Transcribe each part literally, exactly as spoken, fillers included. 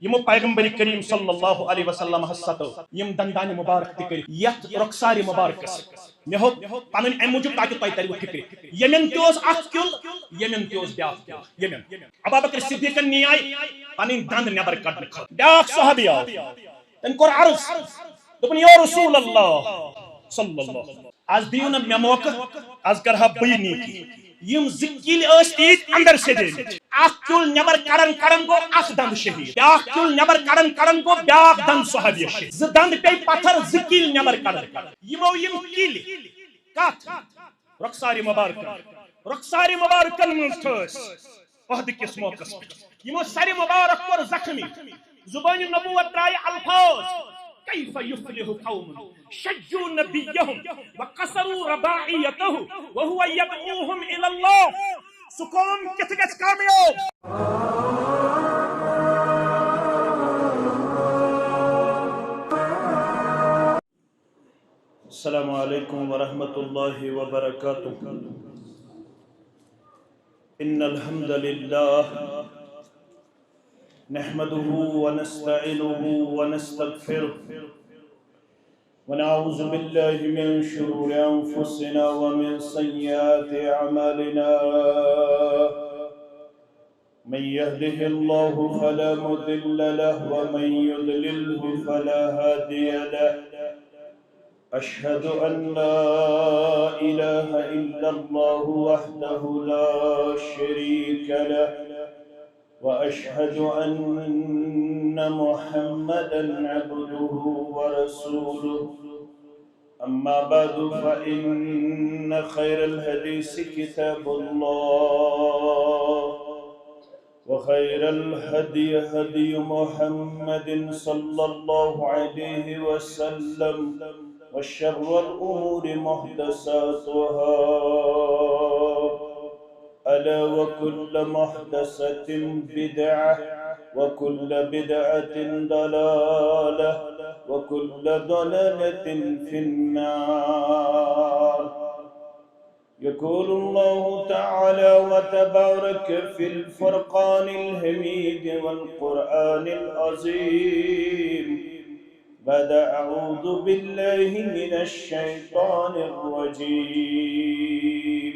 یِمو پیغمبر کریم صلی اللہ علیہ وسلم ہس ستٲو یِم دندان مبارک تہِ کٔرِتھ یتھ رخسار مبارکس۔ مےٚ ہیوٚت پنٕنۍ امہِ موٗجوٗب تاکہِ تۄہہِ ترِوٕ فکرِ۔ یمن تہِ اوس اکھ کیُل، یمن تہِ اوس بیاکھ کیُل۔ یمن ابابکر صدیقن نِیاے پنٕنۍ دند نٮ۪بر کڑنہٕ خٲطرٕ۔ بیاکھ صحابی آو، تٔمۍ کوٚر عرض، دوٚپُن، یا رسول اللہ صلی اللہ، از دِیِو نہٕ مےٚ موقعہٕ، از کرٕ ہا بٕے نیکی۔ یِم زٕ کِلۍ ٲسۍ تیٖتۍ اندر سے دِنۍ۔ اکھ کیُل نٮ۪بر کڑان کڑان گوٚو اکھ دند شہید، بیاکھ کیُل نٮ۪بر کڑان کڑان گوٚو بیاکھ دند صحابی شہید۔ زٕ دند پیٚیہِ پتھر، زٕ کِلۍ نٮ۪بر کڑان کڑان۔ یِمو یِم کِلۍ کتھ؟ رخسار مبارکن، رخسار مبارکن منٛز تھٲوۍ۔ عہد کِس موقعس پٮ۪ٹھ یِمو سرِ مبارک کوٚر زخمی۔ زبان نبوت درٛایہِ الفاظ، کیف یفلح قوم شجوا نبیہم وکسروا رباعیتہ وہو یدعوہم الی اللہ۔ سُہ قوم کِتھ گژھِ کامیاب؟ السلام عليكم ورحمة الله وبركاته. إن الحمد لله نحمده ونستعينه ونستغفره، ونعوذ بالله من شرور أنفسنا ومن سيئات أعمالنا. من يهده الله فلا مضل له ومن يضلله فلا هادي له. أشهد أن لا إله إلا الله وحده لا شريك له، وأشهد أن محمدا عبده ورسوله. أما بعد، فإن خير الحديث كتاب الله، وخير الهدي هدي محمد صلى الله عليه وسلم، وشر الأمور محدثاتها، ألا وكل محدثة بدعة، وكل بدعة ضلالة، وكل ضلالة في النار. يقول الله تعالى وتبارك في الفرقان الحميد والقرآن العظيم بعد أعوذ بالله من الشيطان الرجيم.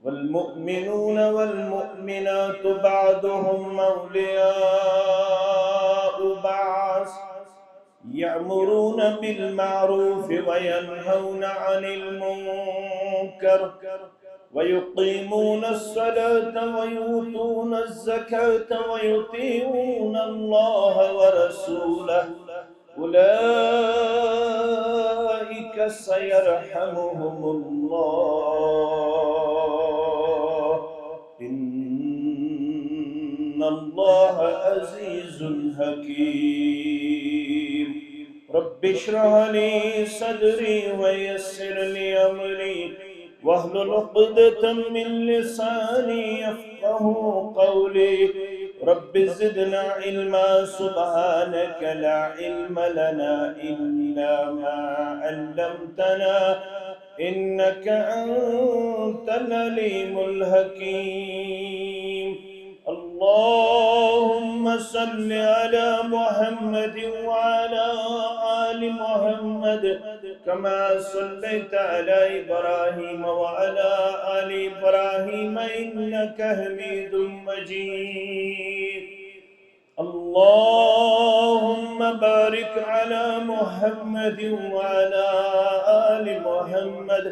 والمؤمنون والمؤمنات بعضهم أولياء بعض، يأمرون بالمعروف وينهون عن المنكر، ويقيمون الصلاة ويؤتون الزكاة ويطيعون الله ورسوله، أولئك سيرحمهم الله، إن الله عزيز حكيم. رب اشرح لي صدري ويسر لي أمري واحلل عقدة من لساني يفقهوا قولي. رب زدنا علما، سبحانك لا علم لنا إلا ما علمتنا، إنك أنت العليم الحكيم. اللهم صل على محمد وعلى آل محمد كما صليت على إبراهيم وعلى آل إبراهيم إنك حميد مجيد. اللهم بارك على محمد وعلى آل محمد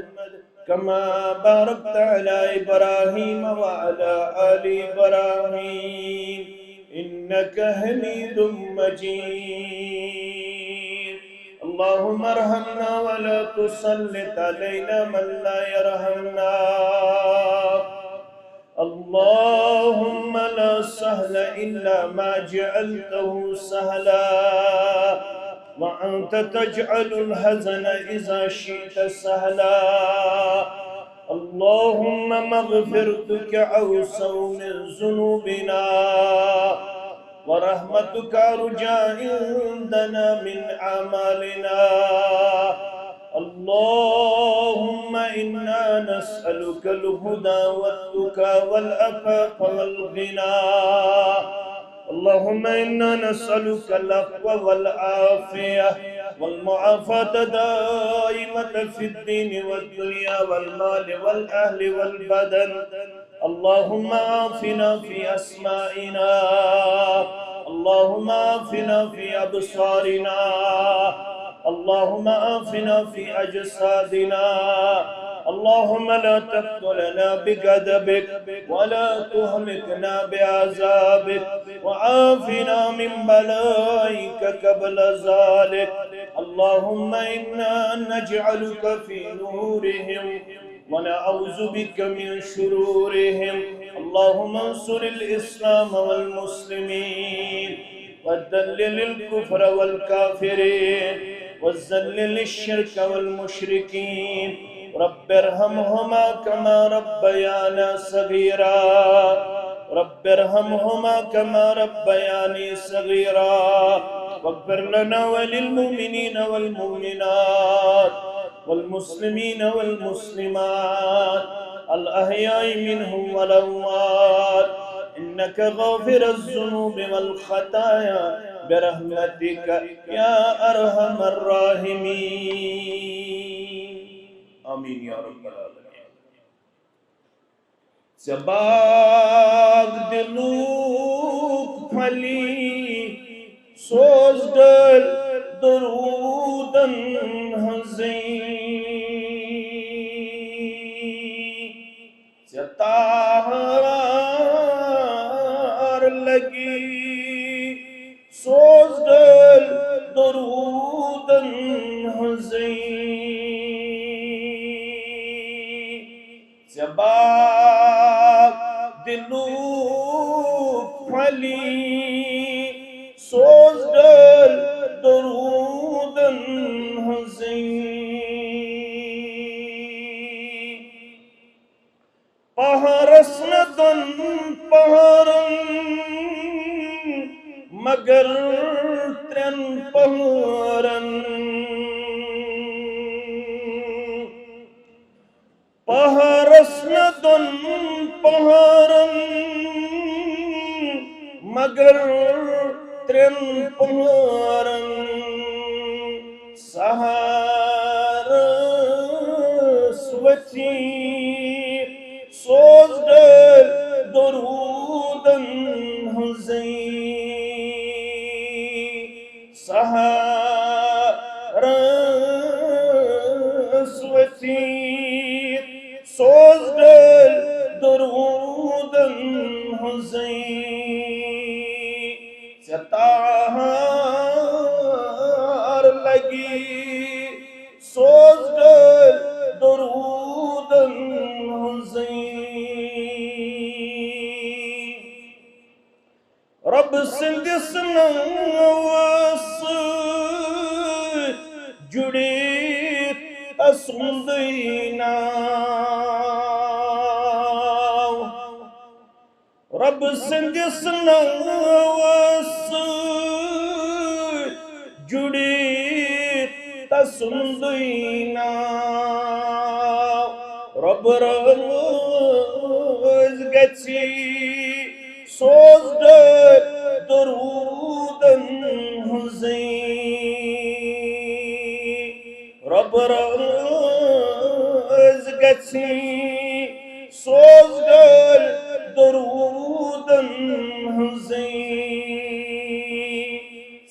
كما باركت على إبراهيم وعلى آل إبراهيم إنك حميد مجيد. اللهم ارحمنا ولا تسلط علينا من لا يرحمنا. اللهم لا سهل إلا ما جعلته سهلا، وأنت تجعل الحزن إذا شئت سهلا. اللهم مغفرتك أوسع من ذنوبنا، ورحمتك أرجى عندنا من أعمالنا. اللهم إنا نسألك الهدى والتقى والعفاف والغنى. اللهم إنا نسألك العفو والعافية والمعافاة الدائمة في الدين والدنيا والمال والأهل والبدن. اللهم عافنا في أسماعنا، اللهم عافنا في أبصارنا، اللهم عافنا في أجسادنا. اللهم لا تقتلنا بغضبك ولا تهلكنا بعذابك، وعافنا من بلائك قبل ذلك. اللهم إنا نجعلك في نحورهم ونعوذ بك من شرورهم. اللهم انصر الإسلام والمسلمين، وذلل الكفر والكافرين، وذلل الشرك والمشركين. رب ارحمهما كما ربيانا صغيرا. رب ارحمهما كما ربياني صغيرا. واغفر لنا وللمؤمنين والمؤمنات والمسلمين والمسلمات الأحياء منهم والأموات، إنك غافر الذنوب والخطايا برحمتك يا أرحم الراحمين. آمين يا رب العالمين. ژےٚ باغ دِلُک پھلی سوز ڈٲلۍ دروٗدن ہٕنٛزٕے۔ ژےٚ تار لگی سوز ڈٲلۍ دروٗدن ہٕنٛزٕے۔ ژےٚ باغ دِلُک پھلی سوز ڈٲلۍ دروٗدن ہٕنٛزٕے۔ پہرس نہٕ دۄن پہرن مگر ترٛٮ۪ن پہرن۔ پہرس نہٕ دۄن پہرن مگر ترٛٮ۪ن پہرن۔ سحرس ؤتھی سوز ڈٲلۍ دروٗدن ہٕنٛزٕے۔ سحرس ؤتھِتھ سوز ڈٲلۍ دروٗدن ہٕنٛزٕے۔ ژےٚ تار لگی سوز ڈٲلۍ دروٗدن ہٕنٛزٕے۔ رۄب سٕنٛدِس ناوس سۭتۍ جُڑِتھ تسُنٛدٕے ناو۔ رۄب سٕنٛدِس ناوس سۭتۍ جُڑِتھ تسُنٛدٕے ناو۔ رۄب رٲضۍ گژھِ سوز ڈٲلۍ دروٗدن ہٕنٛزٕے۔ رۄب رٲضۍ گژھِ سوز ڈٲلۍ دروٗدن ہٕنٛزٕے۔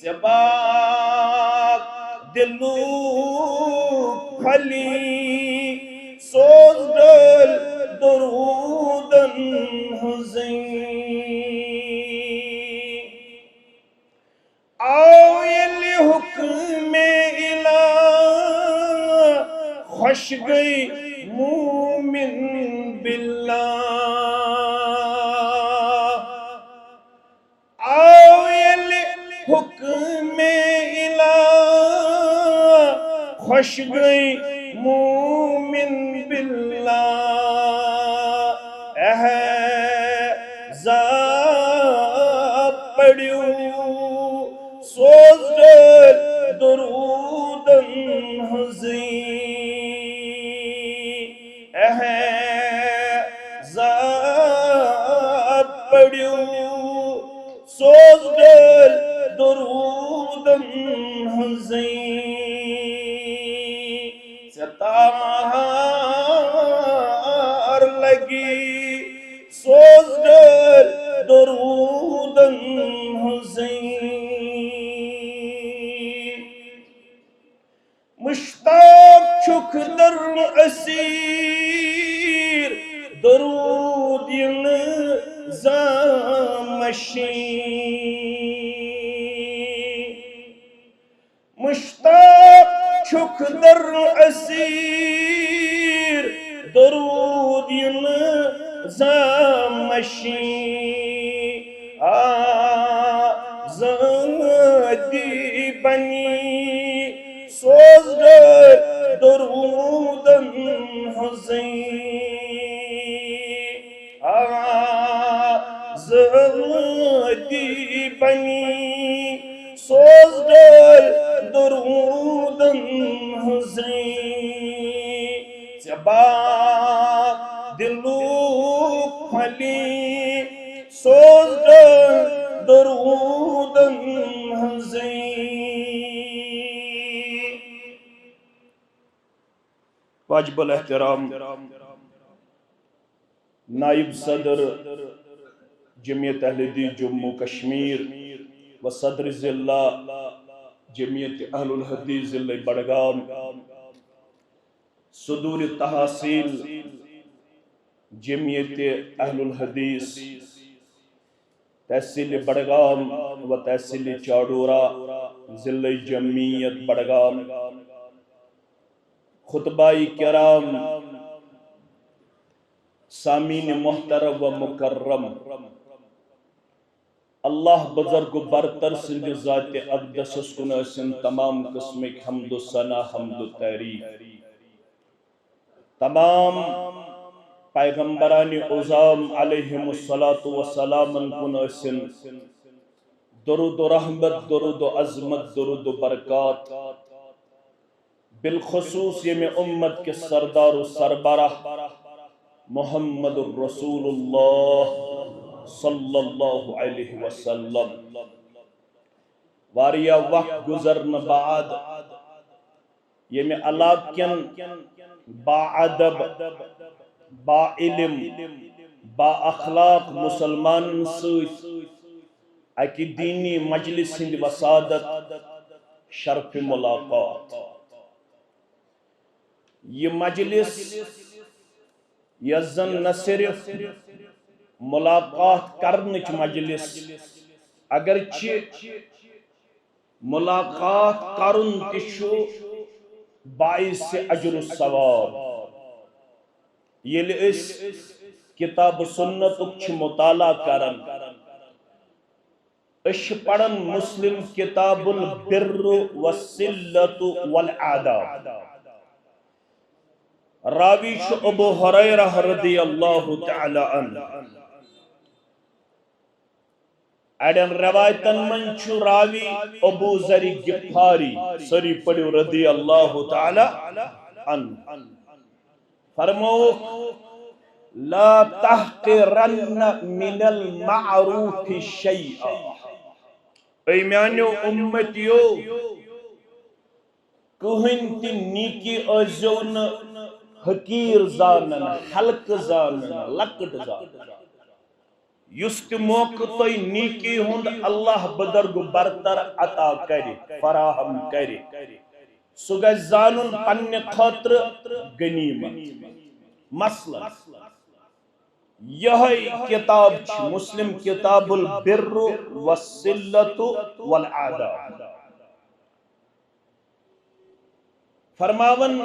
ژےٚ باغ دِلُک پھلی سوز ڈٲلۍ دروٗدن ہٕنٛزٕے۔ آو ییٚلہِ حُکمِ الٰہ، خۄش گٔے مومِن باللہ۔ آو ییٚلہِ حُکمِ الٰہ، خۄش گٔے مومِن باللہ۔ احزاب پٔرِو سوز ڈٲلۍ دروٗدن ہٕنٛزٕے۔ احزاب پٔرِو سوز در اسیر، درود ین زامشی۔ مشتاق چھُکھ در اسیر، درود ین زامشی۔ آ زٲدی بنی سوز ڈٲر درودن ہٕنٛزٕے۔ آ زٲدی بنی سوز ڈٲر درودن ہٕنٛزٕے۔ ژےٚ با دِلُک پھلی سوز ڈٲر درودن ہٕنٛزٕے۔ واجب الاحترام نائب صدر جمعیت اہل حدیث جموں کشمیر و صدر ضلع جمعیت اہل الحدیث ضلع بڈگام، صدور تحصیل جمعیت اہل الحدیث تحصیل بڈگام و تحصیل چاڈورہ، ضلع جمعیت بڈگام، خطبائی کرام، سامعین محترم و مکرم، اللہ بزرگ و برتر سٕنٛدِ ذاتِ اقدسس کُن ٲسِن تمام قٕسمٕکۍ حمد و ثنا، حمد و تعریف۔ تمام پیغمبرانِ عظام علیہم الصلوۃ والسلامن کُن ٲسِن درود و رحمت، درود و عظمت، درود و برکات۔ بالخصوص ییٚمہِ اُمت کِس سردار و سربراہ محمد رسول اللہ صلی اللہ علیہ وسلم۔ واریاہ وقت گزرنہٕ بعد ییٚمہِ علاقہٕ کٮ۪ن با ادب، با علم، با اخلاق مسلمانن سۭتۍ اکہِ دینی مجلس ہٕنٛدِ وسادت شرف ملاقات۔ یہِ مجلس، یۄس زن نہ صرف ملاقات کرنٕچ مجلس، اگرچہ ملاقات کرُن تہِ چھُ باعث اجر و ثواب۔ ییٚلہِ أسۍ کتاب و سنتُک چھِ مطالعہ کران، أسۍ چھِ پران مسلم کتاب البر والصلة والآداب۔ راوی چھُ ابو ہریرہ رضی اللہ تعالی عنہ۔ اڑٮ۪ن روایتن منٛز چھُ راوی ابو ذر غفاری، سٲری پٔرِو رضی اللہ تعالی عنہ۔ فرمووُکھ، "لا تحقرن من المعروف شیئا"۔ اے میانیو امتیو، کٕہٕنۍ تہِ نیکی ٲسۍزیو نہٕ حقیٖر زانان، ہلکہٕ زانان، لۄکٕٹ زانان۔ یُس تہِ موقعہٕ تۄہہِ نیکی ہُنٛد اللہ بدرگ برتر عطا کرِ، فراہم کرِ، سُہ گژھِ زانُن پننہِ خٲطرٕ غنیمت۔ مثلاً، یہے کتاب چھِ مسلم کتاب البر والصلة والآداب۔ فرماون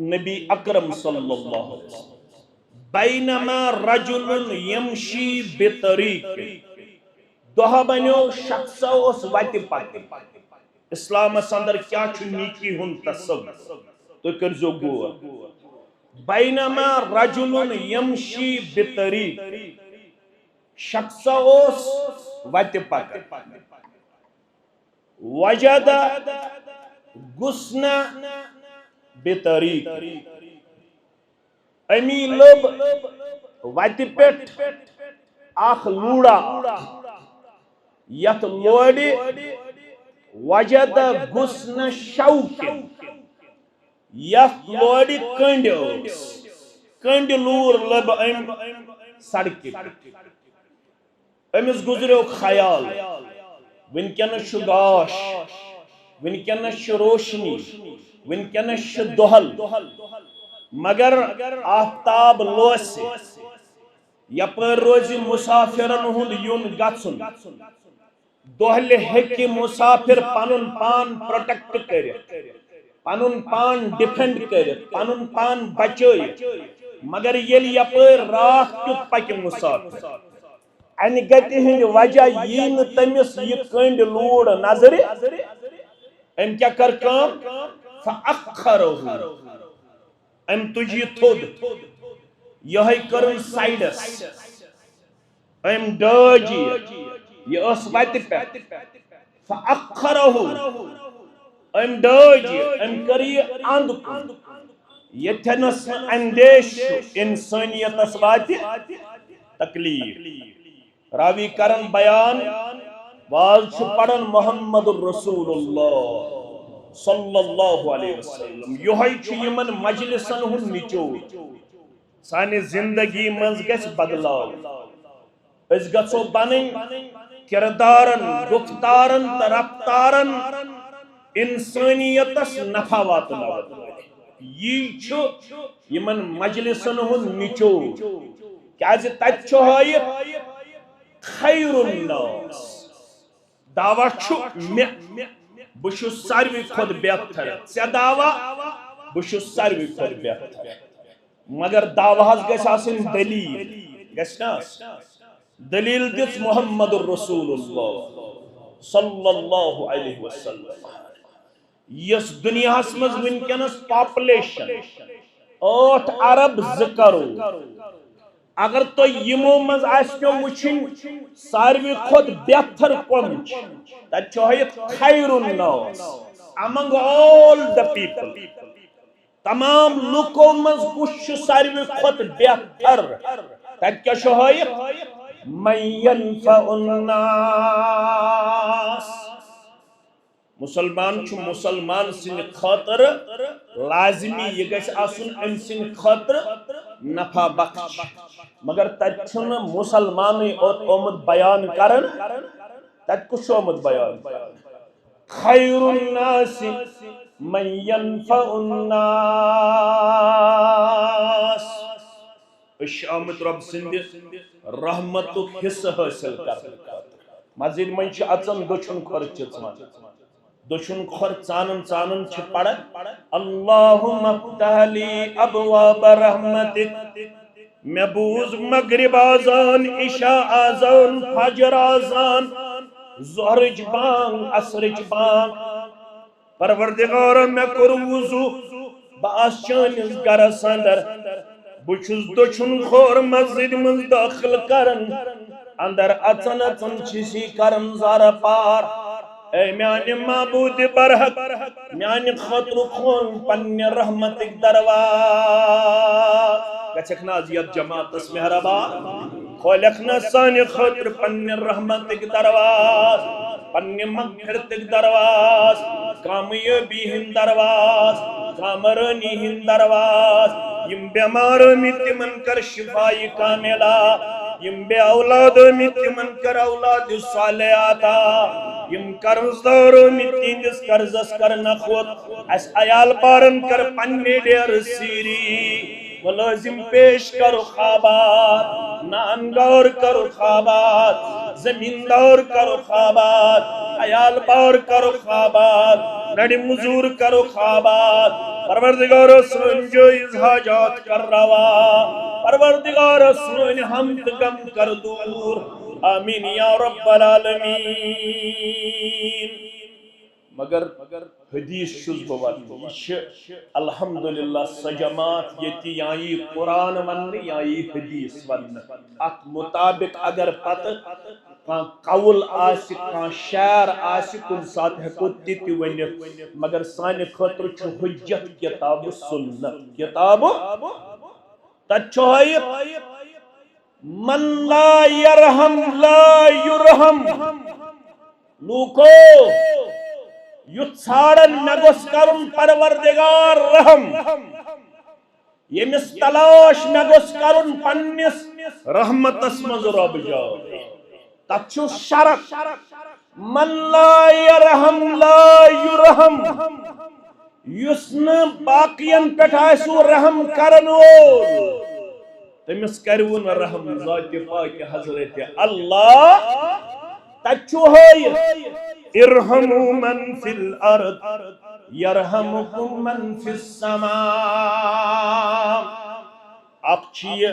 نبی اکرم صلی اللہ علیہ وسلم، "بینما رجل یمشی بطریق"، دۄہ بنیو شخص اوس وتہِ پکان۔ اسلامس اندر کیا چھُ نیکی ہُنٛد تصور؟ تُہۍ کٔرزیو غور۔ بینما رجل یمشی بطریق، شخص اوس وتہِ پکان۔ وجد غصن بطریق، امی لب وتہِ پٮ۪ٹھ اکھ لوڑا، یتھ لوڑِ وجد غصن شوکن، یتھ لوڑِ کنڈ ٲس، کنڈ لور لب أمۍ سڑکہِ پٮ۪ٹھ۔ أمِس گُزریو خیال، وٕنکیٚنَس چھُ گاش، وٕنکیٚنَس چھِ روشنی، وٕنکیٚنَس چھِ دۄہل، مگر آفتاب لوسہِ۔ یپٲرۍ روزِ مسافرن ہُنٛد یُن گژھُن۔ دۄہلہِ ہیٚکہِ مسافر پنُن پان پروٹیکٹ کٔرِتھ، پنُن پان ڈیفینڈ کٔرِتھ، پنُن پان بچٲیِتھ، مگر ییٚلہِ یپٲرۍ راتھ کیُتھ پکہِ مسافر، انہِ گٹہِ ہٕنٛدِ وجہ یی نہٕ تٔمِس یہِ کٔنٛڈۍ لوٗر نظرِ، أمۍ کیٛاہ کٔر کٲم؟ فَأَخَّرَهُ۔ أمۍ تُج یہِ تھوٚد، یِہوٚے کٔرٕن سایڈس۔ أمۍ ڈٲج یہِ، یہِ ٲس وتہِ پٮ۪ٹھ۔ فَأَخَّرَهُ۔ أمۍ ڈٲج یہِ، أمۍ کٔر یہِ اَنٛد کُن۔ ییٚتھٮ۪نَس نہٕ اندیش چھُ اِنسٲنیتَس واتہِ تکلیٖف۔ راوی کرن بیان، واز چھُ پران محمد رسول اللہ صلی اللہ علیہ وسلم۔ یِہوٚے چھُ یِمن مجلسن ہُنٛد نچوڑ۔ سانہِ زندگی منٛز گژھِ بدلاو۔ أسۍ گژھو بنٕنۍ کردارن، گفتارن تہٕ رفتارن انسانیتس نفع واتناون وٲلۍ۔ یی چھُ یِمن مجلسن ہُنٛد نچوڑ۔ کیازِ تتہِ چھُ ہٲیِتھ خیر الناس۔ دعویٰ چھُ مےٚ، بہٕ چھُس ساروی کھۄتہٕ بہتر۔ ژےٚ دعویٰ، بہٕ چھُس ساروی کھۄتہٕ بہتر۔ مگر دعویٰ ہس گژھِ آسٕنۍ دلیل، گژھِ نہ آسٕنۍ؟ دلیل دِژ محمد رسول اللہ صلی اللہ علیہ وسلم۔ یۄس دُنیاہَس منٛز وٕنکیٚنَس پاپولیشن ٲٹھ ارب زٕ کرور، اگر تۄہہِ یِمو منٛز آسہِ مےٚ وٕچھِنۍ ساروی کھۄتہٕ بہتر کۄم چھِ، تَتہِ چھُ ہٲیِتھ خیر الناس، among all the people۔ تمام لُکو منٛز کُس چھُ ساروی کھۄتہٕ بہتر؟ تَتہِ کیٛاہ چھُ ہٲیِتھ؟ من ينفع الناس۔ مسلمان چھُ مسلمان سٕنٛدِ خٲطرٕ لازمی، یہِ گژھِ آسُن أمۍ سٕنٛدِ خٲطرٕ نفع بخش۔ مگر تَتہِ چھُنہٕ مسلمانٕے اوت آمُت بیان کرن، تَتہِ کُس چھُ آمُت بیان کرن؟ خیر الناس من ينفع الناس۔ أسۍ چھِ آمٕتۍ رۄب سٕنٛدِ رحمتُک حصہٕ حٲصِل کرنہٕ خٲطرٕ۔ مسجد منٛز چھِ اژان دٔچھُن کھۄر چِژوان۔ دٔچھُن کھۄر ژانان ژانان چھِ پران، اللهم افتح لي ابواب رحمتك۔ مےٚ بوٗز مغرب اذان، عشاء اذان، فجر اذان، ظہرٕچ بانگ، عصرٕچ بانگ۔ پروردگارا، مےٚ کوٚر وضو، بہٕ آس چٲنِس گرس اندر، بہٕ چھُس دٔچھُن کھور مسجد منٛز دٲخل کران، اندر اژان اژان چھِس یہِ کران زارٕ پار۔ اے میانہِ معبود برحق، میانہِ خٲطرٕ کھول پننہِ رحمتٕکۍ دروازٕ۔ گژھکھ نہ از یتھ جماعتس مہربان؟ کھولکھ نہ سانہِ خٲطرٕ پننہِ رحمتٕکۍ دروازٕ، پننہِ مغفرتٕکۍ دروازٕ، کامیٲبی ہٕنٛدۍ دروازٕ، کامرٲنی ہٕنٛدۍ دروازٕ۔ یِم بٮ۪مار ٲمٕتۍ تِمن کر شفایہِ کاملہ، یِم بے اولاد ٲمٕتۍ تِمن کر اولاد صالح عطا، یِم قرض دار ٲمٕتۍ تِہنٛدِس قرضس کر نکھوت، اسہِ عیال بارن کر پننہِ ڈیرٕ سیٖری۔ ملٲزم پیش کرُکھ آباد، نان گار کرُکھ آباد، زمیندار کرُکھ آباد، عیال بار کرُکھ آباد، نڑِ مزور کرُکھ آباد۔ پروردگارا، سٲنۍ جٲیز حاجات کر روا۔ پروردگارا، سٲنۍ ہم تہٕ غم کر دور۔ آمین یا رب العالمین۔ مگر حدیث چھُس بہٕ ونان، یہِ چھِ الحمدللہ سۄ جماعت ییٚتہِ یا یی قرآن وننہٕ یا یی حدیث وننہٕ۔ اتھ مطابق اگر پتہٕ کانٛہہ قول آسہِ، کانٛہہ شعر آسہِ، کُنہِ ساتہٕ ہٮ۪کو تہِ تہِ ؤنِتھ، مگر سانہِ خٲطرٕ چھُ حجت کتاب سنت۔ کتاب تتہِ چھُ ہٲیِتھ، من لا يرحم لا يرحم۔ لوٗکو، یُتھ ژھانڈن مےٚ گوٚژھ کرُن پروردگار رحم، ییٚمِس تلاش مےٚ گوٚژھ کرُن پننِس رحمتس منٛز رۄب جاے۔ تتھ چھُ شرط، من لا يرحم لا يرحم۔ یُس نہٕ باقین پٮ۪ٹھ آسہِ رحم کرن وول، تٔمِس کروُن رحم ذاتِ پاکِ حضرت اللہ۔ تَتہِ چھُ ہٲیِتھ، "ارحموا من فی الارض یرحمکم من فی السماء۔" اکھ چھُ یہِ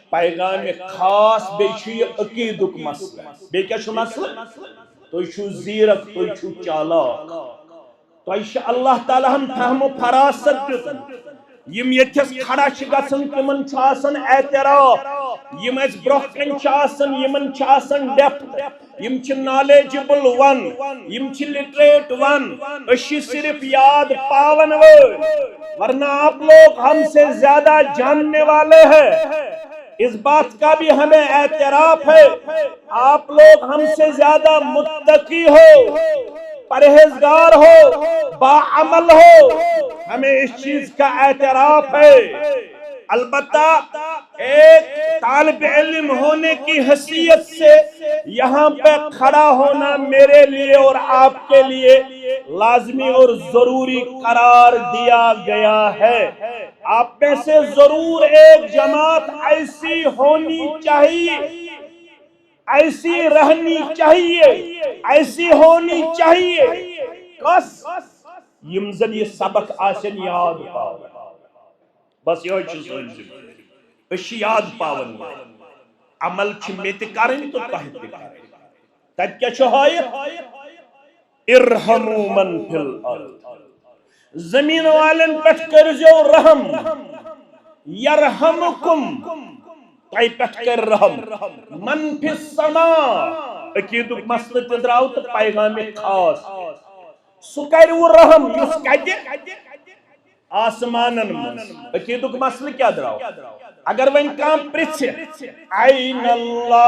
پیغام خاص، بیٚیہِ چھُ یہِ عقیٖدُک مسلہٕ۔ بیٚیہِ کیٛاہ چھُ مسلہٕ؟ تُہۍ چھِو زیٖرک، تُہۍ چھِو چالاک۔ تۄہہِ چھُ اللہ تعالیٰ ہن فہم و فراست دیُتمُت۔ یِم ییٚتھس کھڑا چھِ گژھان، تِمن چھُ آسان اعتراف۔ یِم اَسہِ برٛونٛہہ کنہِ چھِ آسان، یِمن چھِ آسان ڈیپتھ۔ یِم چھِ نالیجبل ون، یِم چھِ لٹریٹ ون۔ أسۍ چھِ صرف یاد پاون وٲلۍ، ورنہ آپ لوگ ہم سے زیادہ جاننے والے ہیں۔ اس بات کا بھی ہمیں اعتراف ہے، آپ لوگ ہم سے زیادہ متقی ہو، پرہیزگار ہو، باعمل ہو، ہمیں اس چیز کا اعتراف ہے۔ البتہ ایک طالب علم ہونے کی حیثیت سے یہاں پہ کھڑا ہونا میرے لیے اور آپ کے لیے لازمی اور ضروری قرار دیا گیا ہے۔ آپ میں سے ضرور ایک جماعت ایسی ہونی چاہیے، ایسی رہنی چاہیے، ایسی ہونی چاہیے۔ کس؟ یِم زن یہِ سبق آسن یاد پاوان۔ بس یہوے چھُ سٲنۍ ذمہٕ۔ أسۍ چھِ یاد پاوان وۄنۍ۔ عمل چھِ مےٚ تہِ کرٕنۍ تہٕ تۄہہِ تہِ کرٕنۍ۔ تتہِ کیٛاہ چھُ ہٲیِتھ؟ "ارحموا من فی الارض۔" زمین والٮ۪ن پٮ۪ٹھ کٔرۍزیو رحم۔ یرحمکم، تۄہہِ پٮ۪ٹھ کرِ رحم۔ من فی السماء، عقیٖدُک مسلہٕ تہِ درٛاو تہٕ پیغامِ خاص۔ سُہ کرِ وۄنۍ رحم یُس کتہِ؟ آسمانن منٛز۔ عقیٖدُک مسلہٕ کیٛاہ درٛاو؟ اگر وۄنۍ کانٛہہ پرژھِ، "این اللہ؟"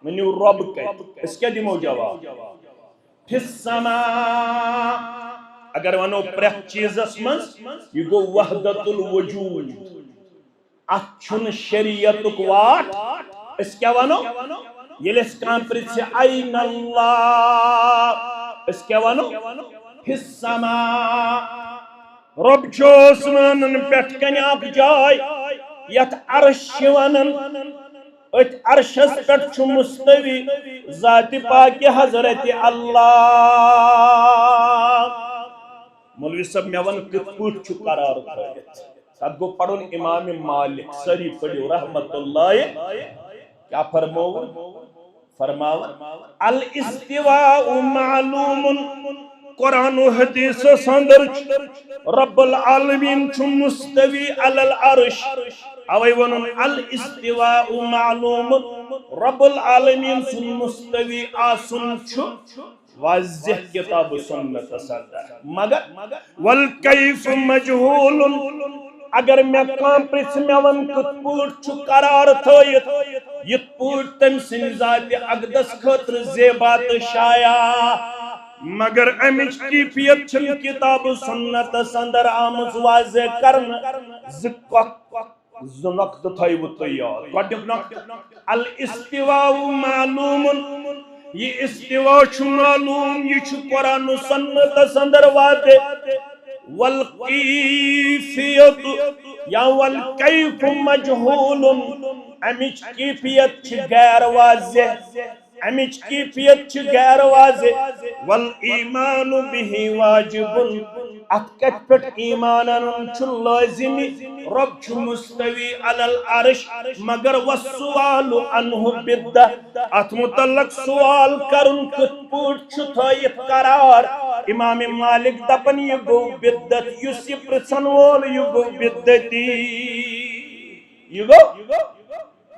ؤنِو، "رۄب کتہِ؟" أسۍ کیٛاہ دِمو جواب؟ فی السماء۔ اگر ونو پرٛٮ۪تھ چیٖزس منٛز، یہِ گوٚو وحدت الوجود۔ اتھ چھُنہٕ شریعتُک واٹھ۔ أسۍ کیٛاہ ونو؟ ییٚلہِ أسۍ کانٛہہ پرژھِ، "این اللہ؟" أسۍ کیٛاہ ونو؟ فی السماء۔ رۄب چھُ آسمانن پٮ۪ٹھ کنہِ اکھ جاے، یتھ عرش چھِ ونان۔ أتھۍ عرشس پٮ۪ٹھ چھُ مستوی ذاتِ پاکِ حضرت اللہ۔ مولوی صٲب، مےٚ وَن، کِتھ پٲٹھۍ چھُ قرار تھٲوِتھ؟ تَتھ گوٚو پَرُن اِمام مالِک، سٲری پٔرِو رحمتہ اللہ۔ کیٛاہ فرمووُن؟ فرماوان، الاستواء معلوم۔ قرآن و حدیثس اندر چھُ رب العالمین چھُ مستوی علی العرش۔ اوے ووٚنُن الاستواء معلوم، رب العالمین سُنٛد مستوی آسُن چھُ واضح کتاب و سنتس اندر۔ مگر والکیف مجہول۔ اگر مےٚ کانٛہہ پرژھِ، مےٚ وَن کِتھ پٲٹھۍ چھُ قرار تھٲیِتھ، یِتھ پٲٹھۍ تٔمۍ سٕنٛدِ ذاتِ اقدس خٲطرٕ زیبا تہٕ شایع، مگر اَمِچ کیفیت چھِنہٕ کتاب و سنتس اندر آمٕژ واضح کرنہٕ۔ زٕ کتھ، زٕ نقطہٕ تھٲیِو تُہۍ یاد۔ گۄڈٕنیُک نقطہٕ، الاستواء معلوم، یہِ استوا چھُ معلوم، یہِ چھُ قرآن و سنتس اندر واضح۔ والکیفیت یا والکیف مجہول، اَمِچ کیفیت چھِ غیر واضح، اَمِچ کیفیت چھِ غیر واضح۔ والایمان بہ واجب، اتھ کتھ پٮ۪ٹھ ایمان انُن چھُ لٲزمی۔ رب چھُ مستوی علی العرش، مگر والسؤال عنہ بدعہ، اتھ متعلق سوال کرُن کِتھ پٲٹھۍ چھُ تھٲیِتھ قرار؟ امام مالک دپان، یہِ گوٚو بدعت، یُس یہِ پرژھن وول، یہِ گوٚو بدعتی، یہِ گوٚو۔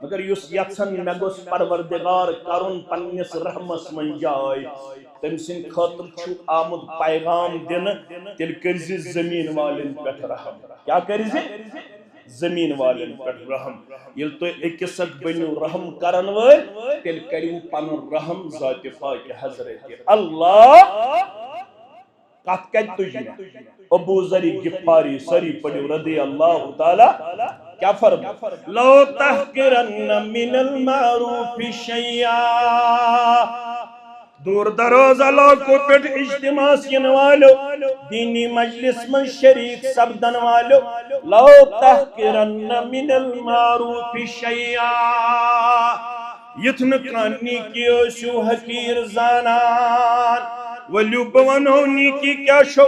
مگر یُس یژھان مےٚ گوٚژھ پروردگار کرُن پننِس رحمس منٛز جاے، تٔمۍ سٕنٛدِ خٲطرٕ چھُ آمُت پیغام دِنہٕ، تیٚلہِ کٔرزِ زٔمیٖن والٮ۪ن پٮ۪ٹھ رحم۔ کیٛاہ کٔرزِ؟ زٔمیٖن والٮ۪ن پٮ۪ٹھ رحم۔ ییٚلہِ تُہۍ أکِس اکھ بٔنِو رحم کرن وٲلۍ، تیٚلہِ کٔرِو پنُن رحم ذاتِ پاکِ حضرت اللہ۔ کتھ کتہِ تُج مےٚ؟ ابو ذر غفاری، سٲری پٔرِو رضی اللہ تعالیٰ۔ کیٛاہ فرموو؟ لو تحقرن من المعروف شیئا۔ دور دراز علاقو پٮ۪ٹھ اجتماعس یِنہٕ والٮ۪و، دینی مجلس منٛز شریک سپدن والٮ۪و، لو تحقرن من المعروف شیئا، یُتھ نہٕ کانٛہہ نیکی ٲسِو حقیٖر زانان۔ ؤلِو بہٕ ونہو نیکی کیٛاہ چھو،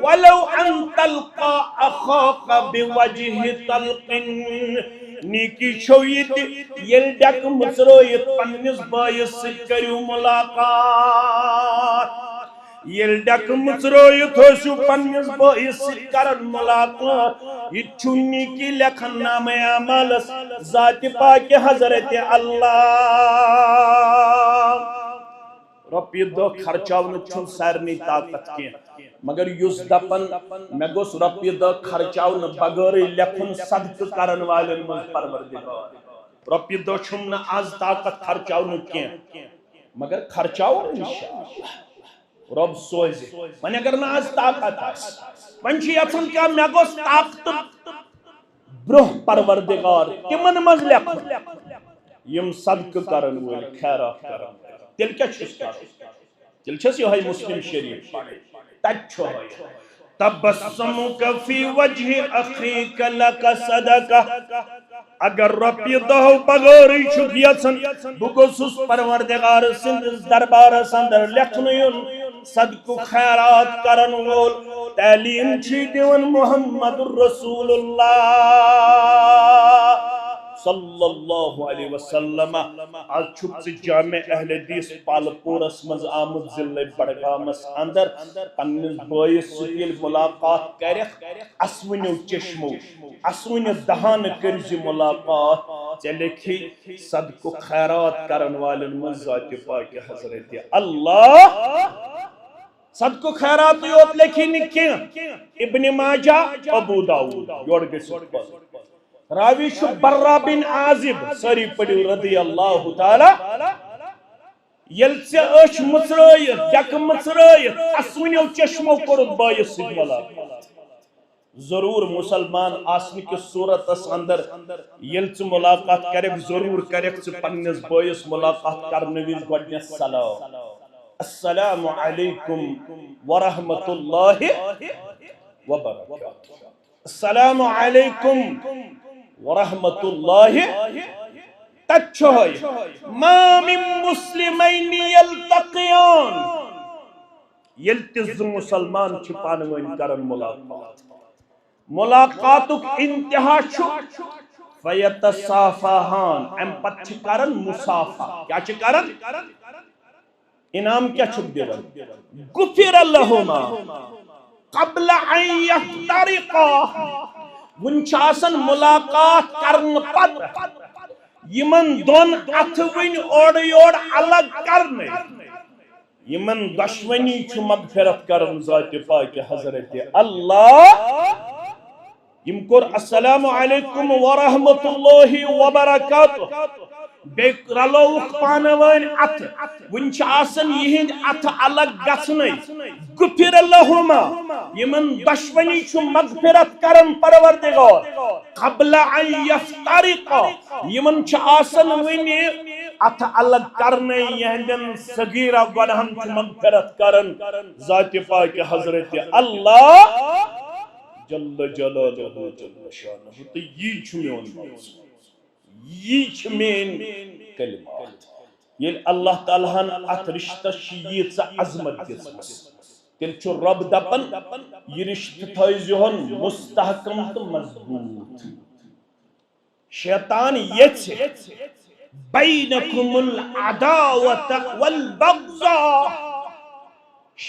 ولو ان تلقا اخاک بوجہ طلق، نیکی چھو یہِ تہِ ییٚلہِ ڈٮ۪کہٕ مٕژرٲیِتھ پننِس بٲیِس سۭتۍ کٔرِو مُلاقات۔ ییٚلہِ ڈٮ۪کہٕ مٕژرٲیِتھ ٲسِو پننِس بٲیِس سۭتۍ کران مُلاقات، یہِ تہِ چھُ نیکی لیکھن نامہ اعمالس ذاتِ پاکہِ حضرت اللہ۔ رۄپیہِ دہ خرچاونُک چھُنہٕ سارنٕے طاقت کینٛہہ، مگر یُس دپان مےٚ گوٚژھ رۄپیہِ دہ خرچاونہٕ بغٲرٕے لیکھُن صدقہٕ کرن والٮ۪ن منٛز پروردگار، رۄپیہِ دہ چھُم نہٕ از طاقت خرچاونُک کینٛہہ، مگر خرچاوو انشاءاللہ۔ رۄب سوزِ۔ وۄنۍ اگر نہٕ از طاقت آسہِ، وۄنۍ چھُ یژھان کیٛاہ، مےٚ گوٚژھ طاقتہٕ برونٛہہ پروردگار تِمن منٛز لیکھُن، یِم صدقہٕ کرن وٲلۍ، خیرات کرن وٲلۍ۔ تیٚلہِ کیٛاہ چھُس کرُن؟ تیٚلہِ چھَس یِہوٚے مسلم شریف پرٕنۍ۔ تَتہِ چھُ ہٲیِتھ، تبسمک فی وجہ اخیک لک صدقہ۔ اگر رۄپیہِ دہو بغٲرٕے چھُکھ یژھان، بہٕ گوٚژھُس پروردگار سٕنٛدِس دربارس اندر لیکھنہٕ یُن صدقُک خیرات کرن وول۔ تعلیٖم چھُے دِوان محمد رسول اللہ صلی اللہ علیہ وسلم۔ از چھُکھ ژٕ جامع اہل حدیث پالپورس منٛز آمُت، ضلع بڈگامس اندر، پننِس بٲیِس سۭتۍ ییٚلہِ مُلاقات کرکھ، اسوٕنیو چشمو، اسوٕنہِ دہانہٕ کٔرۍ زِ مُلاقات۔ ژےٚ لیکھی صدقُک خیرات کرن والٮ۪ن منٛز ذاتِ پاکہِ حضرت اللہ۔ صدقُک خیراتٕے یوت لیکھی نہٕ کینٛہہ، ابن ماجہ، ابو داؤد، یورٕ گٔژھِتھ پتہٕ۔ راوی چھُ برا بن عازب، سٲری پٔرِو رضی اللہ تعالیٰ۔ ییٚلہِ ژےٚ أچھ مٕژرٲیِتھ، ڈٮ۪کہٕ مٕژرٲیِتھ، اسوٕنیو چشمو کوٚرُتھ بٲیِس سۭتۍ مُلاقات۔ ضروٗر مُسلمان آسنہٕ کِس صوٗرتس اندر ییٚلہِ ژٕ مُلاقات کرکھ، ضروٗر کرکھ ژٕ پننِس بٲیِس مُلاقات کرنہٕ وِزِ گۄڈٕنٮ۪تھ سلام، السلام علیکم ورحمۃ اللہ وبرکاتہ۔ السلام علیکم ورحمۃ اللہ۔ تتہِ چھُ ہٲیِتھ، ما من مسلمین یلتقیان، ییٚلہِ تہِ زٕ مُسلمان چھِ پانہٕ ؤنۍ کران مُلاقات، مُلاقاتُک انتہا چھُ فیتصافحان، امہِ پتہٕ چھِ کران مصافحہ۔ کیٛاہ چھِ کران؟ انعام کیٛاہ چھُکھ دِوان؟ غفر لہما قبل ان یفترقا، وُنہِ چھِ آسان مُلاقات کرنہٕ پتہٕ یِمن دۄن اَتھٕ وُنہِ اورٕ یورٕ الگ کرنَے۔ یِمن دۄشوٕنی چھُ مغفرت کران ذاتِ پاکہِ حضرت اللہ۔ یِم کوٚر السلام علیکم ورحمۃ اللہ وبرکاتہ، بیٚیہِ رلووُکھ پانہٕ وٲنۍ اَتھٕ۔ وُنہِ چھِ آسان یِہِنٛدۍ اَتھٕ الگ گژھنَے۔ غفر لہما، یِمن دۄشوٕنی چھُ مغفرت کران پروردگار۔ قبل ان یفترقا، یِمن چھِ آسان وُنہِ اَتھٕ الگ کرنَے، یِہنٛدٮ۪ن صغیرہ گۄناہن چھُ مغفرت کران ذاتِ پاکہِ حضرت اللہ جل جلالہ جل شانہ۔ تہٕ یی چھُ میون منظور، یی چھِ میٲنۍ کلمات۔ ییٚلہِ اللہ تعالیٰ ہن اتھ رشتس چھِ ییٖژاہ عظمت دِژمٕژ، تیٚلہِ چھُ رۄب دپان، یہِ رشتہٕ تھٲیزِہون مستحکم تہٕ مضبوٗط۔ شیطان یژھِ بینکم العداوۃ والبغضاء۔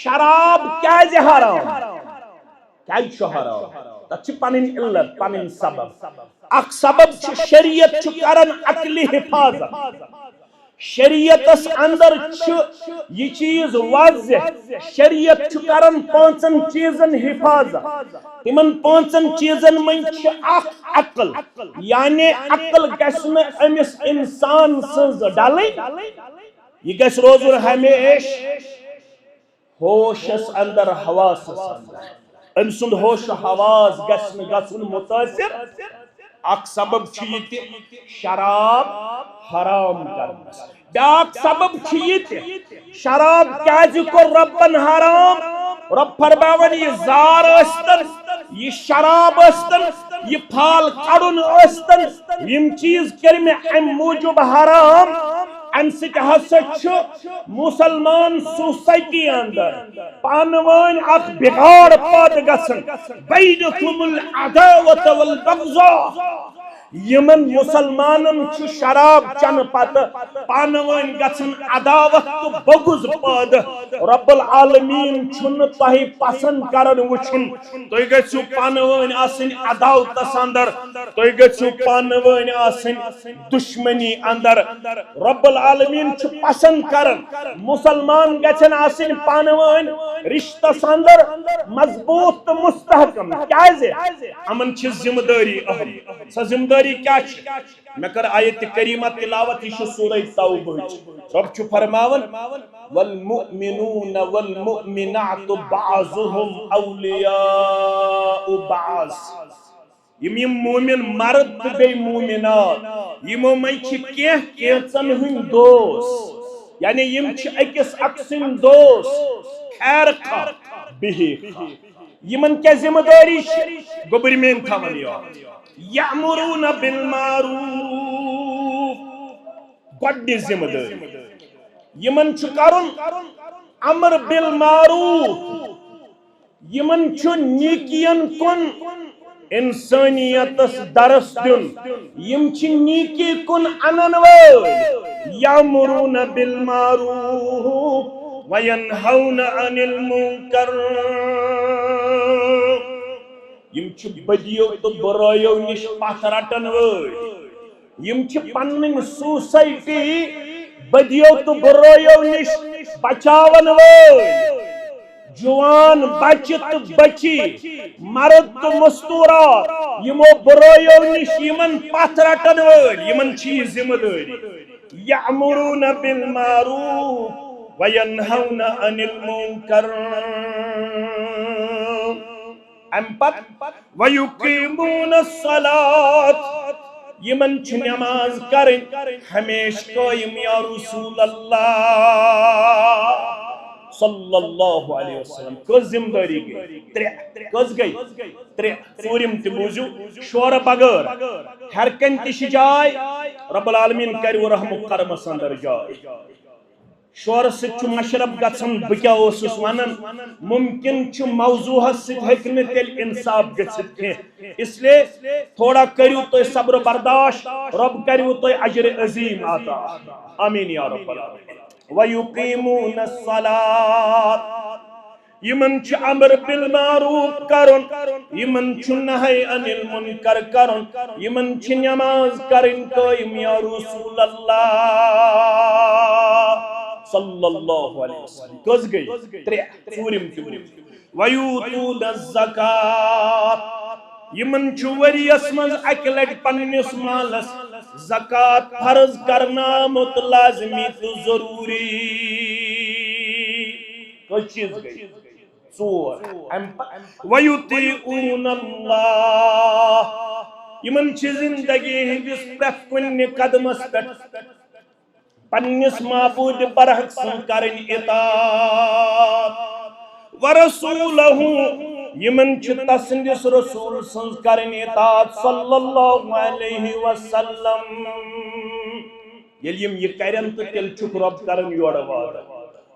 شراب کیازِ حرام؟ کیازِ چھُ حرام؟ تتھ چھِ پنٕنۍ علت، پنٕنۍ سبب۔ اکھ سبب چھُ، شریعت چھُ کران عقلہِ حفاظت۔ شریعتس اندر چھُ یہِ چیز واضح، شریعت چھُ کران پانٛژن چیزن حفاظت۔ تِمن پانٛژن چیزن منٛز چھِ اکھ عقل، یعنی عقل گژھِ نہٕ أمِس انسان سٕنٛز ڈلٕنۍ، یہِ گژھِ روزُن ہمیشہٕ ہوشس اندر، حواسس اندر۔ أمۍ سُنٛد ہوش و حواس گژھِ نہٕ گژھُن متٲثر۔ اکھ سبب چھُ یہِ تہِ شراب حرام کرنس۔ بیاکھ سبب چھُ یہِ تہِ، شراب کیازِ کوٚر رۄبن حرام؟ رۄب فرماوان، یہِ زار ٲسۍتن، یہِ شراب ٲسۍتن، یہِ پھال کڑُن ٲسۍتن، یِم چیٖز کٔرۍ مےٚ امہِ موٗجوٗب حرام۔ امہِ سۭتۍ ہسا چھُ مسلمان سوسائٹی اندر پانہٕ وٲنۍ اکھ بگاڑ پٲدٕ گژھان، بینکم العداوۃ والبغضاء۔ یِمن مسلمانن چھُ شراب چنہٕ پتہٕ پانہٕ وٲنۍ گژھان عداوت تہٕ بغض پٲدٕ۔ رب العالمین چھُنہٕ تۄہہِ پسند کران وٕچھُن۔ تُہۍ گژھِو پانہٕ وٲنۍ آسٕنۍ عداوتس اندر، تُہۍ گژھِو پانہٕ وٲنۍ آسٕنۍ دشمنی اندر۔ رب العالمین چھُ پسند کران مسلمان گژھن آسٕنۍ پانہٕ وٲنۍ رشتس اندر مضبوط تہٕ مستحکم۔ کیازِ؟ یِمن چھِ ذمہ دٲری اہم۔ سۄ ذمہ دٲری کیٛاہ چھِ؟ مےٚ کٔر آیت کریمہ تلاوت، یہِ چھِ سورہ توبہٕچ۔ رب چھُ فرماوان، والمؤمنون والمؤمنات بعضهم اولیاء بعض۔ یِم یِم مومن مرد تہٕ بیٚیہِ مومنات، یِمو منٛز چھِ کینٛہہ کینٛژن ہٕنٛدۍ دوست، یعنی یِم چھِ أکِس اکھ سٕنٛدۍ دوست، خیر خواہ، بِہِکھ۔ یِمن کیٛاہ ذمہٕ دٲری چھِ؟ گوٚبرۍ میٲنۍ تھاوان یاد۔ یأمرون بالمعروف، گۄڈٕنِچ ذمہٕ دٲری۔ یِمن چھُ کرُن امر بالمعروف، یِمن چھُ نیکین کُن، انسانیتس درس دیُن۔ یِم چھِ نیکی کُن انن وٲلۍ۔ یأمرون بالمعروف وینہون عن المنکر۔ یِم چھِ بدیو تہٕ برٲیو نِش پتھ رٹن وٲلۍ۔ یِم چھِ پنٕنۍ سوسائٹی بدیو تہٕ برٲیو نِش بچاون وٲلۍ۔ جوان بچہِ تہٕ بچی، مرد تہٕ مستورات، یِمو برٲیو نِش یِمن پتھ رٹن وٲلۍ، یِمن چھِ یہِ ذمہٕ دٲری۔ یأمرون بالمعروف وینہون عن المنکر۔ امہِ پتہٕ، ویقیمون الصلاۃ، یِمن چھِ نماز کرٕنۍ ہمیشہ قٲیِم، یا رسول اللہ صلی اللہ علیہ وسلم۔ کٔژ ذمہٕ دٲری گٔے؟ ترٛےٚ۔ کٔژ گٔے؟ ترٛےٚ۔ ژوٗرِم تہِ بوٗزِو، شورٕ بغٲر۔ ہر کَنہِ تہِ چھِ جاے، رب العالمین کرِ وۄنۍ رحم و کرمس اندر جاے۔ شورٕ سۭتۍ چھُ مشرب گژھان، بہٕ کیٛاہ اوسُس ونان، ممکن چھُ موضوعس سۭتۍ ہیٚکہِ نہٕ تیٚلہِ انصاف گٔژھِتھ کینٛہہ، اس لیے تھوڑا کٔرِو تُہۍ صبر و برداشت، رب کٔرِو تُہۍ اجر عظیم عطا۔ آمین یا رب العالمین۔ ویقیمون الصلاۃ، یِمن چھُ امر بالمعروف کرُن، یِمن چھُ نہی عن المنکر کرُن، یِمن چھِ نماز کرٕنۍ قٲیِم، یا رسول اللہ صلی اللہ علیہ وسلم۔ کٔژ گٔے؟ ترٛےٚ۔ ژوٗرِم تہِ ووٚن۔ ویؤتون الزکاۃ، یِمن چھُ ؤریَس منٛز اَکہِ لٹہِ پننِس مالس زکوٰۃ فرض کرنہٕ آمُت، لازمی تہٕ ضروٗری۔ کٔژ چیٖز گٔے؟ ژور۔ اَمہِ پتہٕ ویطیعون اللہ، یِمن چھِ زندگی ہٕنٛدِس پرٛٮ۪تھ کُنہِ قدمس پٮ۪ٹھ پننِس معبوٗدِ برحق سٕنٛز کرٕنۍ اطاعت۔ ورسولہ، یِمن چھِ تسٕنٛدِس رسول سٕنٛز کرٕنۍ اطاعت صلی اللہ علیہ وسلم۔ ییٚلہِ یِم یہِ کرن تہٕ تیٚلہِ چھُکھ رۄب کران یورٕ وعدٕ۔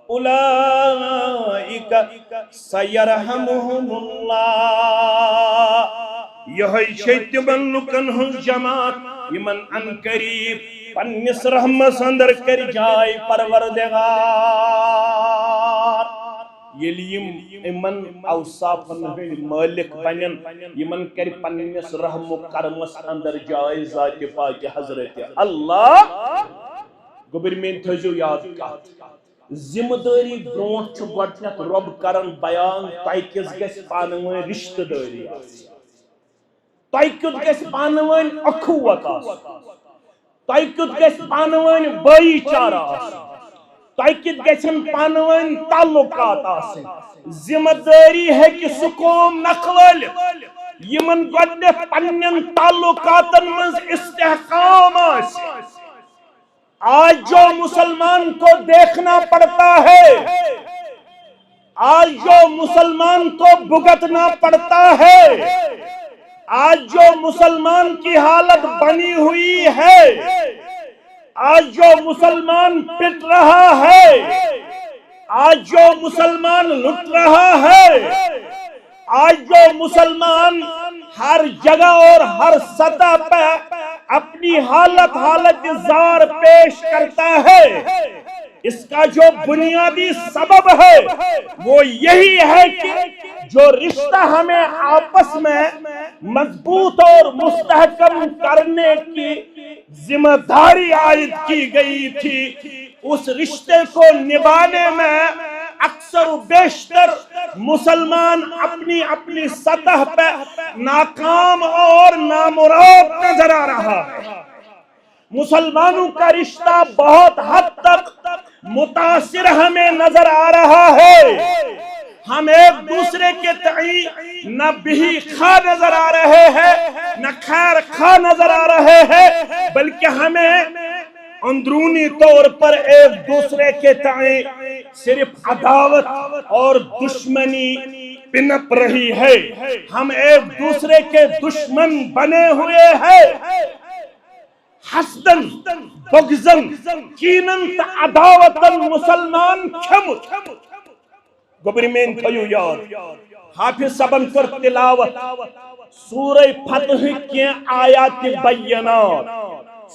اولئک سیرحمہم اللہ۔ یہے چھے تمن لوکن ہنز جماعت یمن عن قریب پننس رحمس اندر کر جاے پروردگار۔ ییلہ یم یمن اوصافن ہند مالک بنن، یمن کر پننس رحم و کرمس اندر جاے ذات پاک حضرت اللہ۔ گوبر مین تھٲیزیو یاد کتھ۔ ذمہ دٲری برونٹھ چھُ گۄڈٕنیتھ رۄب کران بیان، تۄہہِ کِژھ گژھِ پانہٕ ؤنۍ رشتہٕ دٲری آسٕنۍ، تۄہہِ کیُتھ گژھِ پانہٕ ؤنۍ اخوت آسُن، تۄہہِ کیُتھ گژھِ پانہٕ ؤنۍ بٲیی چارٕ آسُن، تۄہہِ کیُتھ گژھن پانہٕ ؤنۍ تعلقات آسٕنۍ۔ ذمہ دٲری ہیٚکہِ سُہ قوم نکھٕ وٲلِتھ، یِمن گۄڈٕنیتھ پننٮ۪ن تعلقاتن منٛز استحکام آسہِ۔ آج جو مسلمان کو دیکھنا پڑتا ہے، آج جو مسلمان کو بھگتنا پڑتا ہے، آج جو مسلمان کی حالت بنی ہوئی ہے، آج جو مسلمان پٹ رہا ہے، آج جو مسلمان لٹ رہا ہے، آج جو مسلمان ہر جگہ اور ہر سطح پر اپنی حالت، حالت زار پیش کرتا ہے، اس کا جو بنیادی سبب ہے، وہ یہی ہے کہ جو رشتہ ہمیں آپس میں مضبوط اور مستحکم کرنے کی ذمہ داری عائد کی گئی تھی، اس رشتے کو نبھانے میں اکثر و بیشتر مسلمان اپنی اپنی سطح پہ ناکام اور نامراد نظر آ رہا ہے۔ مسلمانوں کا رشتہ بہت حد تک متاثر ہمیں نظر آ رہا ہے۔ ہم ایک دوسرے کے تئیں نہ بہی خواہ نظر آ رہے ہیں، نہ خیر خواہ نظر آ رہے ہیں، بلکہ ہمیں اندرونی طور پر ایک دوسرے کے تئیں صرف عداوت اور دشمنی پنپ رہی ہے۔ ہم ایک دوسرے کے دشمن بنے ہوئے ہیں۔ حسدن، بغضن، کینن تہٕ عداوتن مسلمان کھیوٚمُت۔ گوٚبرِ میٲنۍ تھٲیِو یاد، حافظ صٲبن کٔر تلاوت سورہ فتحٕکۍ کینٛہہ آیات بینات۔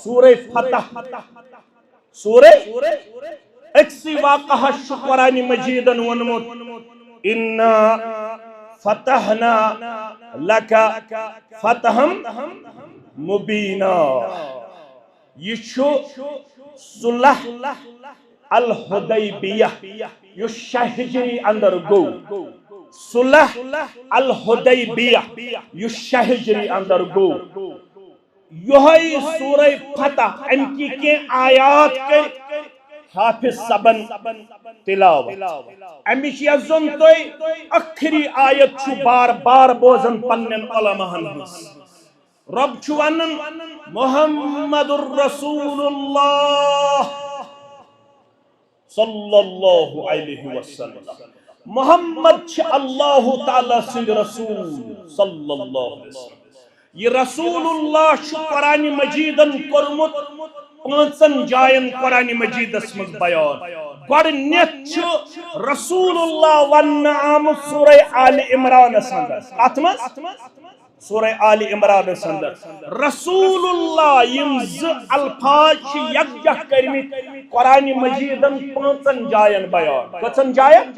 سورہ فتح، سورہ، أکسٕے واقعہس چھُ قرآن مجیدن ووٚنمُت، "انا فتحنا لک فتحا مبینا"۔ یہِ چھُ صلح الحدیبیہ، یُس شےٚ ہجری اندر گوٚو۔ صلح الحدیبیہ، یُس شےٚ ہجری اندر گوٚو۔ یہے سورہ فتح، امکی کینٛہہ آیات کٔرۍ حافظ صٲبن تلاوت۔ امِچ یۄس زن تُہۍ ٲخری آیت چھِو بار بار بوزان پننٮ۪ن علماہن ہٕنٛز۔ رب چھُ ونان، "محمد رسول اللہ صلی اللہ علیہ وسلم"۔ محمد چھِ اللہ تعالیٰ سٕنٛدۍ رسول صلی اللہ علیہ وسلم۔ یہِ رسول اللہ چھُ قرآن مجیدن کوٚرمُت پانٛژن جاین قرآن مجیدس منٛز بیان۔ گۄڈٕنیتھ چھُ رسول اللہ وننہٕ آمُت سورہ آل عمرانس اندر۔ کتھ منٛز؟ سورہ آل عمرانس اندر۔ رسول اللہ، یِم زٕ الفاظ چھِ یکجاہ کٔرمٕتۍ قرآن مجیدن پانٛژن جاین بیان۔ کٔژن جاین؟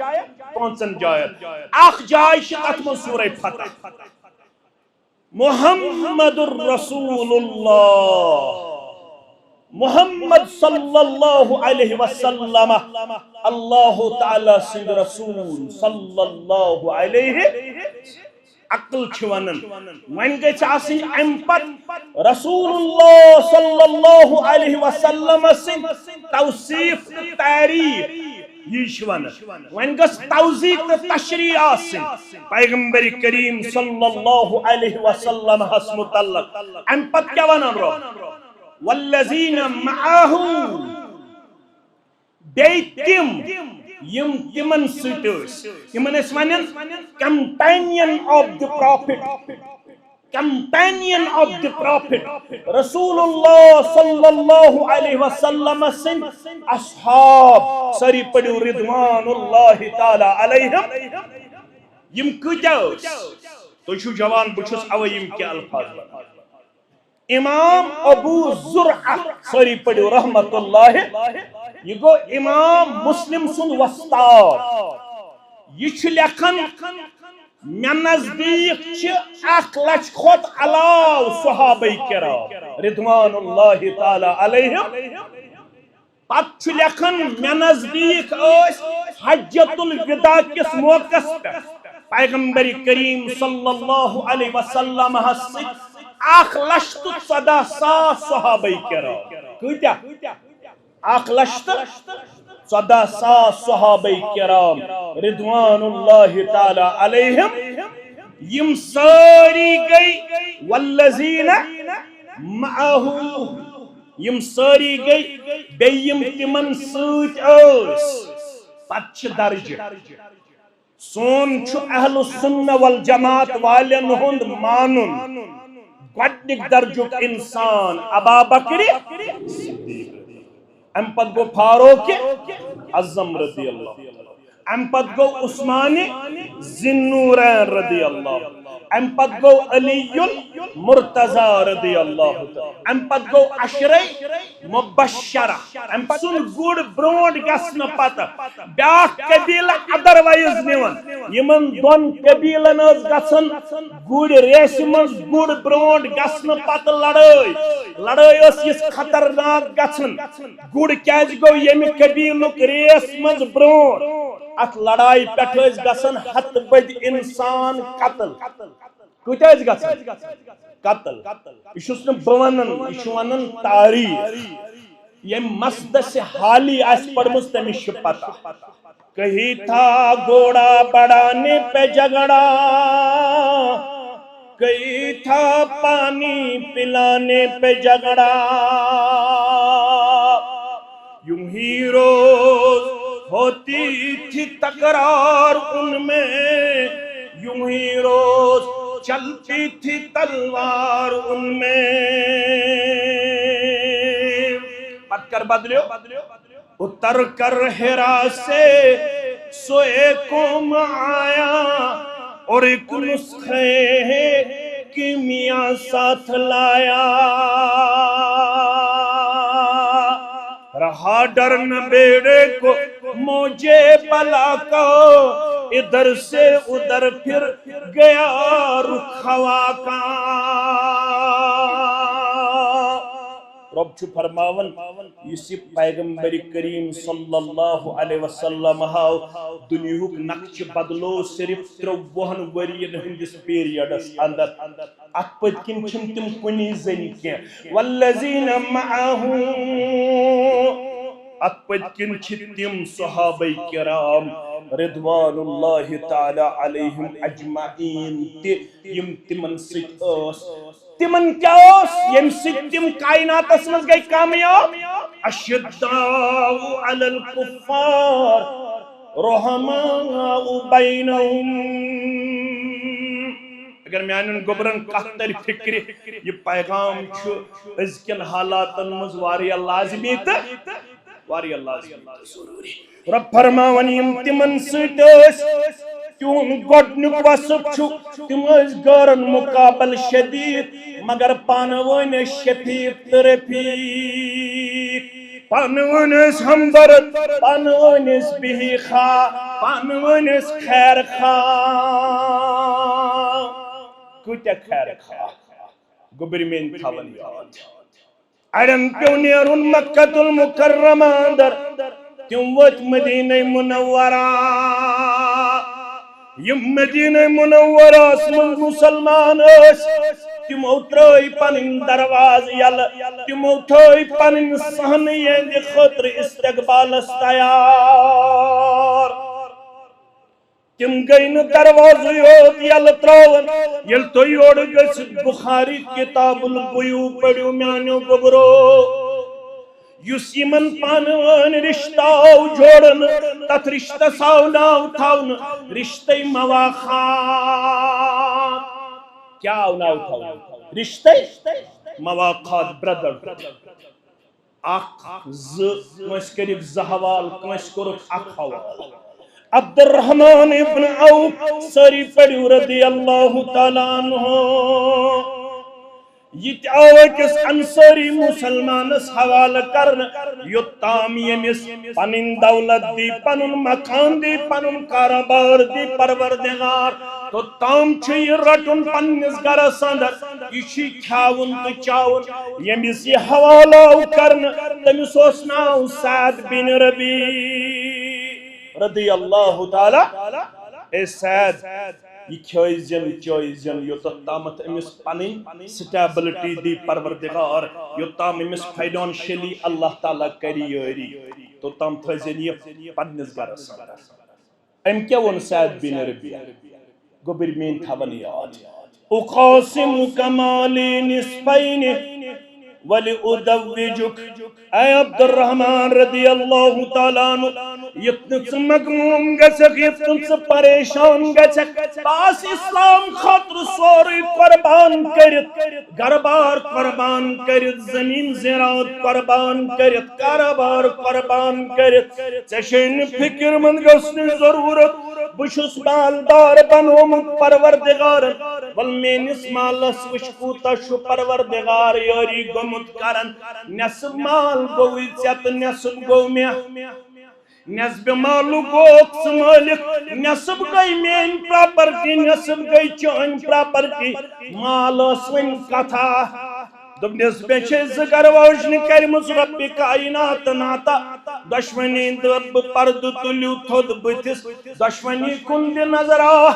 پانٛژن جاین۔ اکھ جاے چھِ تتھ منٛز سورہ فتح۔ محمد رسول اللہ، محمد صلی اللہ علیہ وسلم، اللہ تعالیٰ سٕنٛدۍ رسول صلی اللہ علیہ۔ عقل چھِ ونان، وۄنۍ گژھِ آسٕنۍ امہِ پتہٕ رسول اللہ صلی اللہ علیہ وسلم سٕنٛدۍ توصیف تہٕ تعریف۔ یی چھِ ونان۔ وۄنۍ گٔژھ توضیح تہٕ تشریح آسٕنۍ پیغمبر کریم صلی اللہ علیہ وسلمس متعلق۔ امہِ پتہٕ کیٛاہ ونان رب؟ "والذین معہ"، بیٚیہِ تِم یِم تِمن سۭتۍ ٲسۍ، تِمن ٲسۍ ونان companion of the prophet۔ Companion of the prophet، رسول اللہ صلی اللہ علیہ وسلم سٕنٛدۍ اصحاب۔ سٲری پٔرِو رضوان اللہ تعالیٰ علیہم۔ یِم کۭتیاہ ٲسۍ؟ تُہۍ چھِو جوان، بہٕ چھُس اوے یِم کینٛہہ الفاظ ونان۔ امام ابو زرعہ، سٲری پٔرِو رحمت اللہ، یہِ گوٚو امام مسلم سُنٛد وۄستاد۔ یہِ چھُ لیکھان، مےٚ نزدیٖک چھِ اکھ لچھ کھۄتہٕ علاوٕ صحابہ کرام رضوان اللہ تعالیٰ علیہم۔ پتہٕ چھُ لیکھان، مےٚ نزدیٖک ٲسۍ حجۃ الوداع کِس موقعس پٮ۪ٹھ پیغمبر کریم صلی اللہ علیہ وسلم سۭتۍ اکھ لچھ تہٕ ژۄدہ ساس صحابہ کرام۔ کۭتیاہ؟ اکھ لچھ تہٕ ژۄدہ ساس صحابہ کرام رضوان اللہ تعالیٰ علیہم۔ یِم سٲری گٔے والذین معہ۔ یِم سٲری گٔے، بیٚیہِ یِم تِمن سۭتۍ ٲسۍ۔ پتہٕ چھِ درجہٕ۔ سون چھُ اہل السنہ والجماعت والٮ۪ن ہُنٛد مانُن۔ گۄڈٕنیُک درجُک انسان ابا بکر صدیق۔ امہِ پتہٕ گوٚو فاروق اعظم رضی اللہ۔ امہِ پتہٕ گوٚو عثمان ذی النورین رضی اللہ۔ امہِ پتہٕ گوٚو علی المرتضی رضی اللہ تعالیٰ۔ امہِ پتہٕ گوٚو عشرے مبشرہ۔ امہِ پتہٕ سُنٛد گُر برونٛٹھ گژھنہٕ پتہٕ بیاکھ قبیلہٕ otherwise نِوان۔ یِمن دۄن قبیلن ٲس گژھان گُرۍ ریسہِ منٛز گُر برونٛٹھ گژھنہٕ پتہٕ لڑٲے۔ لڑٲے ٲس یِژھ خطرناک گژھان۔ گُر کیازِ گوٚو ییٚمہِ قبیلُک ریس منٛز برونٛٹھ؟ اتھ لڑایہِ پٮ۪ٹھ ٲسۍ گژھان ہتہٕ بٔدۍ انسان قتل۔ کۭتیاہ ٲسۍ گژھان؟ قتل۔ یہِ چھُس نہٕ بہٕ ونان، یہِ چھُ ونان تاریخ۔ ییٚمۍ مسدس حالی آسہِ پٔرمٕژ، تٔمِس چھِ پتہ۔ کہیں تھا گھوڑا بڑھانے پہ جھگڑا، کہیں تھا پانی پلانے پہ جھگڑا۔ یوں ہی روز ہوتی تھی تکرار ان میں، یوں ہی روز چلتی تھی تلوار ان میں۔ پتہٕ کر بدلیو؟ اتر کر حرا سے سوئے قوم آیا، اور ایک نسخے کیمیا ساتھ لایا۔ رہا ڈر نہ بیڑے کو موج بلا کو، ادھر سے ادھر پھر گیا رخ ہوا کا۔ رب چھُ فرماوان، یُس یہِ پیغمبر کریم صلی اللہ علیہ وسلم ہاو دنیاہُک نقشہٕ بدلو صرف ترٛووُہن ؤرین ہٕنٛدِس پیریڈس اندر۔ اتھ پٔتۍ کِنۍ چھِنہٕ تِم کُنی زٔنۍ کینٛہہ۔ والذین معہ، اتھ پٔتۍ کِنۍ چھِ تِم صحابہ کرام رضوان اللہ تعالی علیہم اجمعین تہِ، یِم تِمن سۭتۍ ٲس۔ تِمن کیٛاہ اوس، ییٚمہِ سۭتۍ تِم کائناتس منٛز گٔے کامیاب؟ اشداء علی الکفار رحماء بینہم۔ اگر میانٮ۪ن گوٚبرن کتھ ترِ فکرِ، یہِ پیغام چھُ أزکٮ۪ن حالاتن منٛز واریاہ لازمی تہٕ واریاہ لازمی تہٕ ضروٗری۔ رب فرماوان، یِم تِمن سۭتۍ ٲسۍ، تِہُنٛد گۄڈٕنیُک وصف چھُ، تِم ٲسۍ غٲرن مقابل شدید، مگر پانہٕ ؤنۍ ٲسۍ شفیق تہٕ رفیق، پانہٕ ؤنۍ ٲسۍ ہمدرد، پانہٕ ؤنۍ ٲسۍ بہی خواہ، پانہٕ ؤنۍ ٲسۍ خیر خواہ۔ کۭتیاہ خیر خواہ، گوٚبرۍ میٲنۍ تھاوان یاد۔ اڑٮ۪ن پیوٚو نیرُن مکہ المکرمہ اندر، تِم وٲتۍ مدینہ منورہ۔ یِم مدینہ منورہس منٛز مسلمان ٲسۍ، تِمو ترٲے پنٕنۍ دروازٕ یلہٕ، تِمو تھٲے پنٕنۍ صحنہٕ یِہنٛدِ خٲطرٕ استقبالس تیار۔ تِم گٔے نہٕ دروازٕ یوت یلہٕ ترٛاوان۔ ییٚلہِ تُہۍ یورٕ گٔژھِتھ بخاری کتاب البیوع پٔرِو میانیو گوٚبرو، یُس یِمن پانہٕ وٲنۍ رشتہٕ آو جوڑنہٕ، تتھ رشتس آو ناو تھاونہٕ رشتہٕ مواخات۔ کیٛاہ آو ناو تھاونہٕ؟ رشتہٕ مواخات، brotherhood۔ اکھ، زٕ، کٲنٛسہِ کٔرِکھ زٕ حوالہٕ، کٲنٛسہِ کوٚرُکھ اکھ حوالہٕ۔ عبدالرحمن ابن عوف، سٲری پٔرِو رضی اللہ تعالیٰ عنہ۔ یہِ تہِ آو أکِس انصٲری مُسلمانس حوالہٕ کرنہٕ، یوٚتام ییٚمِس پنٕنۍ دولت دی، پنُن مکان دی، پنُن کاروبار دی پروردگار، توٚتام چھُ یہِ رٹُن پننِس گرس اندر۔ یہِ چھُ کھیاوُن تہٕ چاوُن۔ ییٚمِس یہِ حوالہٕ آو کرنہٕ، تٔمِس اوس ناو سعد بن ربیع رضی اللہ تعالیٰ۔ اے سعد، یہِ کھیٲے زٮ۪ن، چٲے زٮ۪ن، یوٚتتھ تامتھ أمِس پنٕنۍ stability دی پروردگار، یوٚتام أمِس financially اللہ تعالیٰ کرِ یٲری، توٚتام تھٲے زٮ۪ن یہِ پننِس گرس اندر۔ أمۍ کیٛاہ ووٚن سعد بن ربیع؟ گوٚبرۍ میٲنۍ تھاوان یاد۔ اقاسمک مالی نصفین، وَلِأُزَوِّجُكَ، اے عبدالرحمن رضی اللہ تعالیٰ عنہ، یُتھ نہٕ ژٕ مغموم گژھکھ، یُتھ نہٕ ژٕ پریشان گژھکھ، بہٕ آسہٕ اسلام خٲطرٕ سورُے قربان کٔرِتھ، گرٕ بار قربان کٔرِتھ، زمین زراعت قربان کٔرِتھ، کارٕبار قربان کٔرِتھ، ژےٚ چھے نہٕ فکر مند گژھنٕچ ضرورت۔ بہٕ چھُس مالدار بنومُت پروردگارن۔ ول میٲنِس مالس وٕچھ، کوٗتاہ چھُ پروردگار یٲری گوٚمُت کران۔ نصف مال گوٚوُے ژےٚ تہٕ نصف گوٚو مےٚ۔ نصف مالُک گوٚوکھ ژٕ مٲلِک، نصف گٔے میٲنۍ پراپرٹی، نصف گٔے چٲنۍ پراپرٹی۔ مال ٲس وۄنۍ کتھا۔ دوٚپنس، مےٚ چھے زٕ گرٕ واجنہِ کرِمٕژ رۄبِ کاینات ناتا۔ دۄشوٕنی دوٚپ، پردٕ تُلِو تھوٚد بٕتھِس، دۄشوٕنی کُن دِ نظر آ،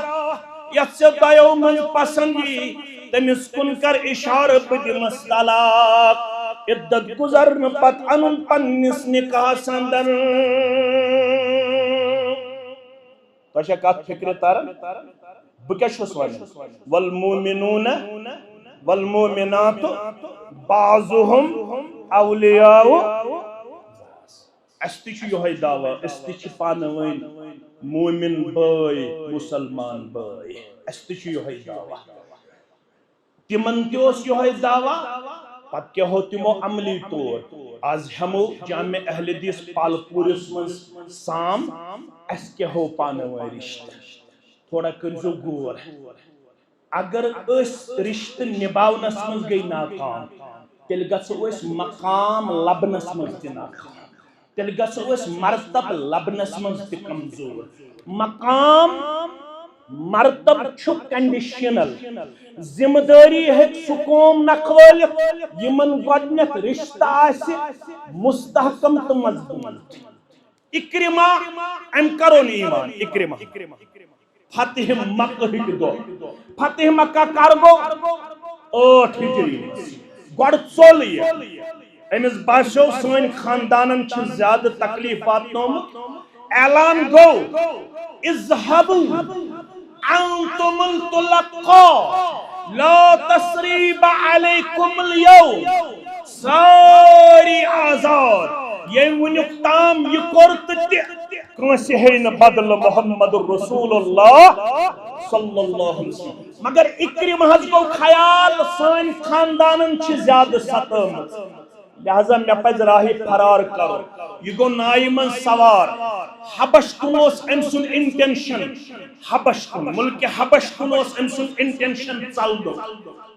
یتھ ژےٚ دۄیو منٛز پسند یی، تٔمِس کُن کر اشارٕ، بہٕ دِمس طلاق۔ عدت گُزرنہٕ پتہٕ انُن پننِس نکاحس اندر۔ تۄہہِ چھا کتھ فکرِ تران؟ بہٕ کیٛاہ چھُس ونان؟ والمومنون والمومنات بعضهم اولیاء۔ اسہِ تہِ چھُ یِہوٚے دعویٰ، أسۍ تہِ چھِ پانہٕ ؤنۍ مومن بٲے، مسلمان بٲے، اسہِ تہِ چھُ یِہوٚے دعویٰ۔ تِمن تہِ اوس یِہوٚے دعویٰ۔ پتہٕ کیٛاہ ہوو تِمو عملی طور؟ از ہٮ۪مو جامع اہل حدیث پالپوٗرِس منٛز سام، اسہِ کیٛاہ ہوو پانہٕ ؤنۍ رشتہٕ؟ تھوڑا کٔرۍزیو غور۔ اگر أسۍ رشتہٕ نباونس منٛز گٔے ناکام، تیٚلہِ گژھو أسۍ مقام لبنس منٛز تہِ ناکام۔ تیٚلہِ گژھو أسۍ مرتبہٕ لبنس منٛز تہِ کمزور۔ مقام، مرتبہٕ چھُ کنڈیشنل۔ ذمہٕ دٲری ہیٚکہِ سُہ قوم نکھوٲلِتھ، یِمن گۄڈٕنٮ۪تھ رشتہٕ آسہِ مستحکم تہٕ مضبوط۔ اکرمہ، أمۍ کر اوٚن ایمان؟ اکرمہ۔ فتح مکہٕکۍ دۄہ۔ فتح مکہ کر گوٚو؟ ٲٹھ ہجری منٛز۔ گۄڈٕ ژوٚل یہِ۔ أمِس باسیو، سٲنۍ خاندانن چھِ زیادٕ تکلیف واتنومُت۔ اعلان گوٚو، اذهبوا انتم الطلقاء، لا تثريب عليكم اليوم۔ سٲری آزاد۔ ییٚمۍ وٕنیُک تام یہِ کوٚر تہٕ تہِ، کٲنٛسہِ ہیٚیہِ نہٕ بدلہٕ۔ محمد رسول اللہ صلی اللہ علیہ وسلم۔ مگر اکرمہس گوٚو خیال، سٲنۍ خاندانن چھِ زیادٕ ستٲومٕژ، لہذا مےٚ پزِ راہِ فرار کرُن۔ یہِ گوٚو نایہِ منٛز سوار۔ حبش کُن اوس أمۍ سُنٛد intention، حبش کُن، ملکہِ حبش کُن اوس أمۍ سُنٛد intention ژلنُک۔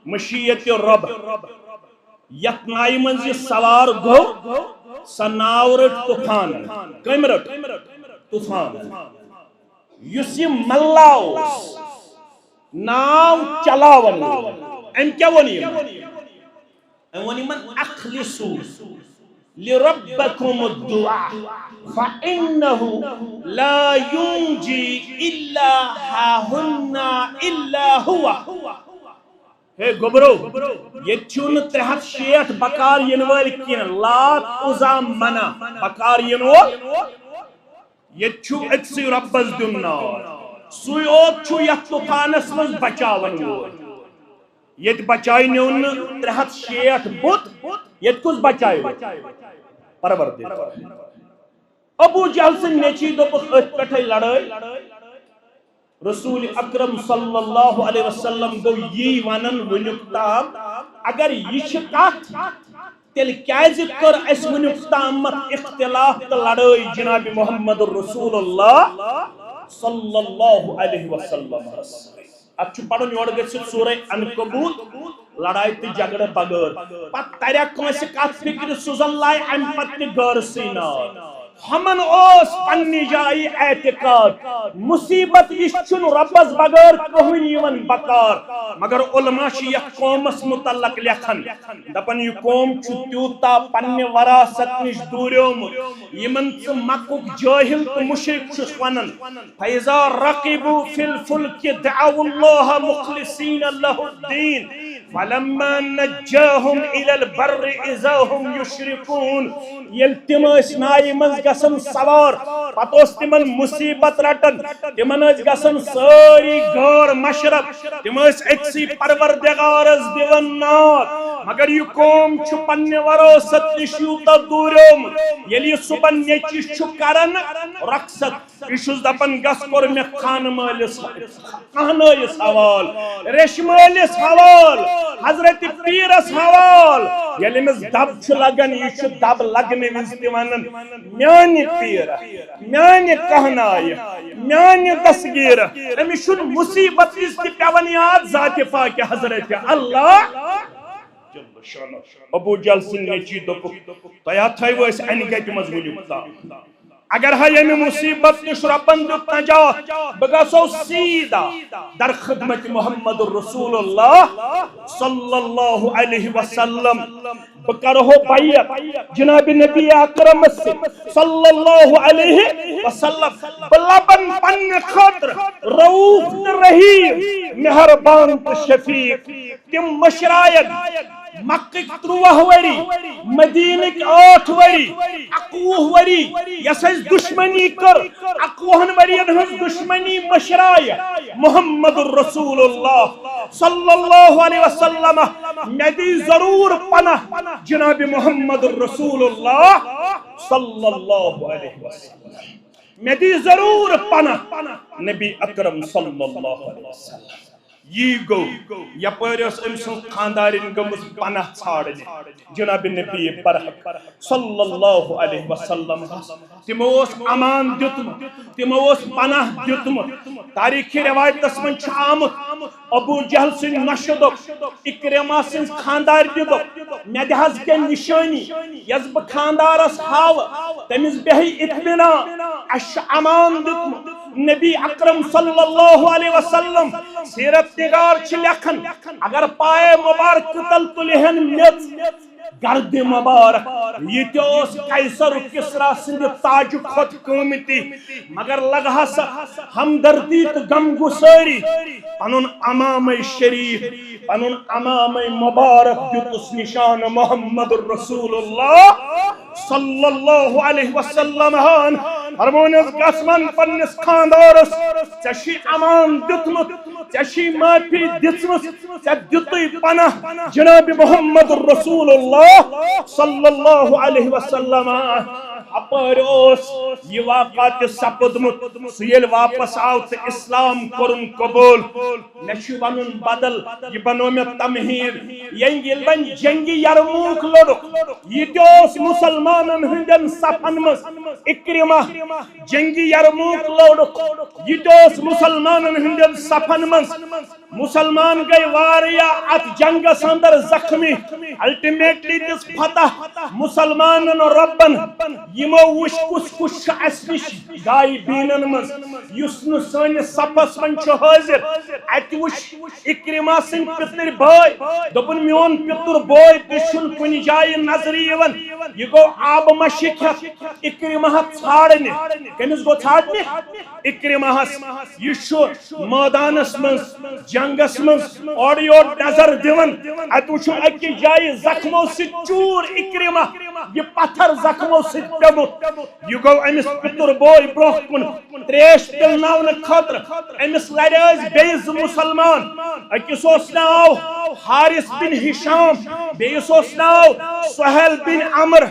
مشیت رب۔ یتھ نایہِ منٛز یہِ سوار گوٚو، سۄ ناو رٔٹ طوفانن۔ کٔمۍ رٔٹ؟ طوفانن۔ یُس یہِ ملا اوس، ناو چلاون وول، أمۍ کیٛاہ ووٚن یِمن؟ أمۍ ووٚن یِمن، اخلصوا لربکم الدعاء فانه لا ينجي الا ها هنا الا هو۔ ہے گوٚبرو، ییٚتہِ چھُو نہٕ ترٛےٚ ہتھ شیٹھ بکار یِنہٕ وٲلۍ کینٛہہ، لات، عزیٰ، مناة بکار یِنہٕ وول۔ ییٚتہِ چھُ أکسٕے رۄبس دیُن نار۔ سُے یوت چھُ یتھ طوفانس منٛز بچاون وول۔ ییٚتہِ بچاونیو نہٕ ترٛےٚ ہتھ شیٹھ بُت، ییٚتہِ کُس بچاوِ؟ پروردگار۔ ابو جہل سٕنٛدۍ نیٚچی دوٚپُکھ، أتھۍ پٮ۪ٹھے لڑٲے۔ رسول اکرم صلی اللہ علیہ وسلم گوٚو یی ونان وُنیُک تام، اگر یہِ چھِ کتھ، تیٚلہِ کیازِ کٔر اَسہِ وُنیُک تامَتھ اختلاف تہٕ لڑٲے جناب محمد رسول اللہ صلی اللہ علیہ وسلمس؟ اتھ چھُ پرُن یورٕ گٔژھِتھ سورہ عنکبوت، لڑایہِ تہٕ جھگڑٕ بغٲر۔ پتہٕ ترِ کٲنٛسہِ کتھ فکرِ، سُہ زن لایہِ امہِ پتہٕ تہِ غٲرسٕے نار۔ ہمن اوس پننہِ جایہِ اعتقاد، مصیبت یہِ چھُنہٕ رۄبس بغٲر کٕہٕنۍ یِوان بکار۔ مگر علماء چھِ یتھ قومس متعلق لیکھان، دپان، یہِ قوم چھُ تیوٗتاہ پننہِ وراثت نِش دوٗریومُت، یِمن ژٕ مکُک جٲہل تہٕ مشرک چھُس ونان۔ فإذا ركبوا في الفلك دعوا الله مخلصين له الدين فلما نجاهم إلى البر إذا هم يشركون۔ ییٚلہِ تِم ٲسۍ نایہِ منٛز گژھان سوار، پتہٕ اوس تِمن مصیبت رٹان، تِمن ٲسۍ گژھان سٲری غٲر مشرف، تِم ٲسۍ أکسٕے پروردگارس دِوان ناد۔ مگر یہِ قوم چھُ پننہِ وراثت نِش یوٗتاہ دوٗریومُت، ییٚلہِ یہِ صُبحن نیٚچوِس چھُ کران رۄخصت، یہِ چھُس دپان، گژھ کوٚر مےٚ خانہٕ مٲلِس، کہنٲیِس حوال، ریشہِ مٲلِس حوال، حضرت پیٖرس حوال۔ ییٚلہِ أمِس دب چھُ لگان، یہِ چھُ دب لگنہٕ وِزِ تہِ ونان، میانہِ پیٖرہ، میانہِ کہنایہِ، میانہِ دستگیٖرہ۔ أمِس چھُنہٕ مُصیبت وِزِ تہِ پٮ۪وان یاد ذاتِ پاکہِ حضرت اللہ۔ ابو جہل سٕنٛدۍ نیٚچی دوٚپُکھ، تۄہہِ ہا تھٲیوٕ أسۍ انہِ گٹہِ منٛز وٕنیُک تام۔ اگر ہا ییٚمہِ مُصیبت نِش رۄبن دیُت نجات، بہٕ گژھو سیٖدا در خدمت محمد رسول اللہ صلی اللہ علیہ وسلم۔ بہٕ کرہو بیعت جناب نبی اکرمس سۭتۍ صلی اللہ علیہ وسلم۔ بہٕ لبن پننہِ خٲطرٕ رؤوف تہٕ رحیم، مہربان تہٕ شفیق۔ تِم مشرایَن مکٕکۍ تُرٛواہ ؤری، مدیٖنٕکۍ ٲٹھ ؤری، اَکوُہ ؤری، یۄس اَسہِ دُشمنی کٔر، اَکوُہَن ؤرین ہٕنٛز دُشمنی مشرایہِ محمد رسول اللہ صلی اللہ علیہ وسلم۔ مےٚ دی ضروٗر پناہ جناب محمد رسول اللہ صلی اللہ علیہ وسلم۔ مےٚ دی ضروٗر پناہ نبی اکرم صلی اللہ علیہ وسلم۔ یی گوٚو، یپٲرۍ ٲس أمۍ سٕنٛز خانٛدارِنۍ گٔمٕژ پناہ ژھانٛڈنہِ جناب نبی برحق صلی اللہ علیہ وسلم۔ تِمو اوس امان دیُتمُت، تِمو اوس پناہ دیُتمُت۔ تاریخی روایتس منٛز چھُ آمُت، ابو جہل سٕنٛدِ نۄشہِ دوٚپ، اکرمہ سٕنٛز خانٛدارِ تہِ دوٚپ، مےٚ دِ حظ کینٛہہ نِشٲنی، یۄس بہٕ خانٛدارس ہاوٕ، تٔمِس بیٚہہِ اطمینان۔ اَسہِ چھُ امان دیُتمُت۔ نبی اکرم صلی اللہ علیہ وسلم، سیرت نگار چھِ لیکھان، اگر پایہِ مبارک تل تُلہِ ہن میٚژ، گردِ مبارک، یہِ تہِ اوس قیصر و کسریٰ سٕنٛدِ تاجہِ کھۄتہٕ قۭمتی، مگر لگہٕ ہس ہمدردی تہٕ غمگسٲری۔ پنُن عمامے شریف، پنُن عمامے مبارک دیُتُس نشانہٕ محمد رسول اللہ صلی اللہ علیہ وسلم ہن۔ فرمونس، گژھ ون پننِس خاندارس، ژےٚ چھُے امان دیُتمُت، ژےٚ چھُے معٲفی دِژمٕژ، ژےٚ دیُتُے پناہ جناب محمد رسول اللہ صلی اللہ علیہ وسلم۔ اپٲرۍ اوس یہِ واقعہ تہِ سپُدمُت۔ سُہ ییٚلہِ واپس آو تہٕ اسلام کوٚرُن قبول، مےٚ چھُ ونُن بدل، یہِ بنوو مےٚ تمہیٖد۔ ییٚلہِ، ییٚلہِ وۄنۍ جنگِ یرموک لوٚڑُکھ، یہِ تہِ اوس مسلمانن ہٕنٛدٮ۪ن صفن منٛز اکرمہ۔ جنگِ یرموک لوٚڑُکھ، یہِ تہِ اوس مسلمانن ہٕنٛدٮ۪ن صفن منٛز۔ مسلمان گٔے واریاہ اتھ جنگس اندر زخمی۔ الٹیمیٹلی دِژ فتح مسلمانن رۄبن۔ یِمو وُچھ کُس کُس چھُ اسہِ نِش غایبیٖنن منٛز، یُس نہٕ سٲنِس صفس منٛز چھُ حٲضِر۔ اتہِ وُچھ اکرمہ سٕنٛدۍ پِتٕرۍ بٲے، دوٚپُن، میون پِتُر بوے تہِ چھُنہٕ کُنہِ جایہِ نظرِ یِوان۔ یہِ گوٚو آبہٕ مشک ہٮ۪تھ اکرمہ ژھانٛڈنہِ۔ کٔمِس گوٚو ژھانٛڈنہِ؟ اکرمہس۔ یہِ چھُ مٲدانس منٛز، جنگس منٛز اورٕ یور نظر دِوان۔ اتہِ وُچھُن أکِس جایہِ زخمو سۭتۍ چوٗر اکرمہ، یہِ پتھر زخمو سۭتۍ پیوٚمُت۔ یہِ گوٚو أمِس پِتُر بوے برونٛہہ کُن تریش پِلناونہٕ خٲطرٕ۔ أمِس لرِ ٲسۍ بیٚیہِ زٕ مسلمان۔ أکِس اوس ناو حارث بن ہشام، بیٚیِس اوس ناو سہیل بن عمر۔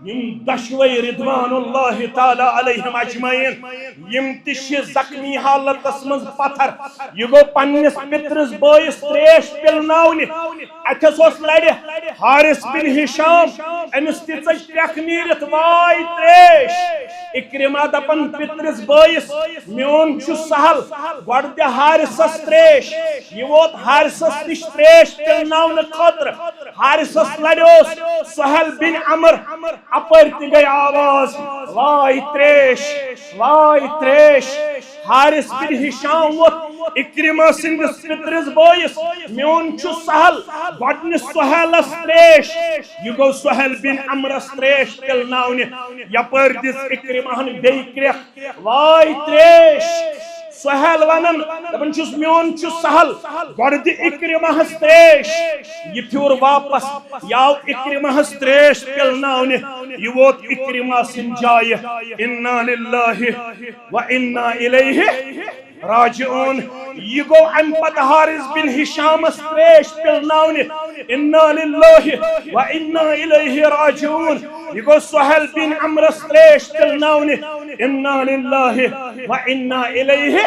یِم دۄشوے رضوان اللہ تعالیٰ علیہم اجمعین، یِم تہِ چھِ زخمی حالتس منٛز پتھر۔ یہِ گوٚو پننِس پِترِس بٲیِس تریش پِلناونہِ۔ اتھس اوس لرِ حارث بن ہشام، أمِس تہِ ژٔج کرٛٮ۪کھ نیٖرِتھ، واے تریش۔ اکرمہ دپان پِترِس بٲیِس، میون چھُ سہل، گۄڈٕ دِ حارثس تریش۔ یہِ ووت حارثس نِش تریش پِلناونہٕ خٲطرٕ۔ حارثس لرِ اوس سہیل بن عمر۔ اپٲرۍ تہِ گٔے آواز، واے تریش، واے تریش۔ حارث بن ہشام ووٚتھ اکرمہ سٕنٛدِس پِترِس بٲیِس، میون چھُ سہل، گۄڈٕنِچ سہیلس تریش۔ یہِ گوٚو سہیل بن عمرس تریش پِلناونہِ۔ یپٲرۍ دِژ اکرمہن بیٚیہِ کرٛٮ۪کھ، واے تریش۔ سہل ونان، دپان چھُس، میون چھُ سہل، گۄڈٕ دِ اکرمہس تریش۔ یہِ پھیوٗر واپس، یہِ آو اکرمہس تریش پِلناونہِ، یہِ ووت اکرمہ سٕنٛدِ جایہِ۔ انا للہ و انا الیہ راجعون۔ یہِ گوٚو امہِ پتہٕ حارث بن ہشامس تریش پِلناونہِ، انا للہ و انا الیہ راجعون۔ یہِ گوٚو سہل بن عمرس تریش پِلناونہِ، انا للہ و انا الیہ۔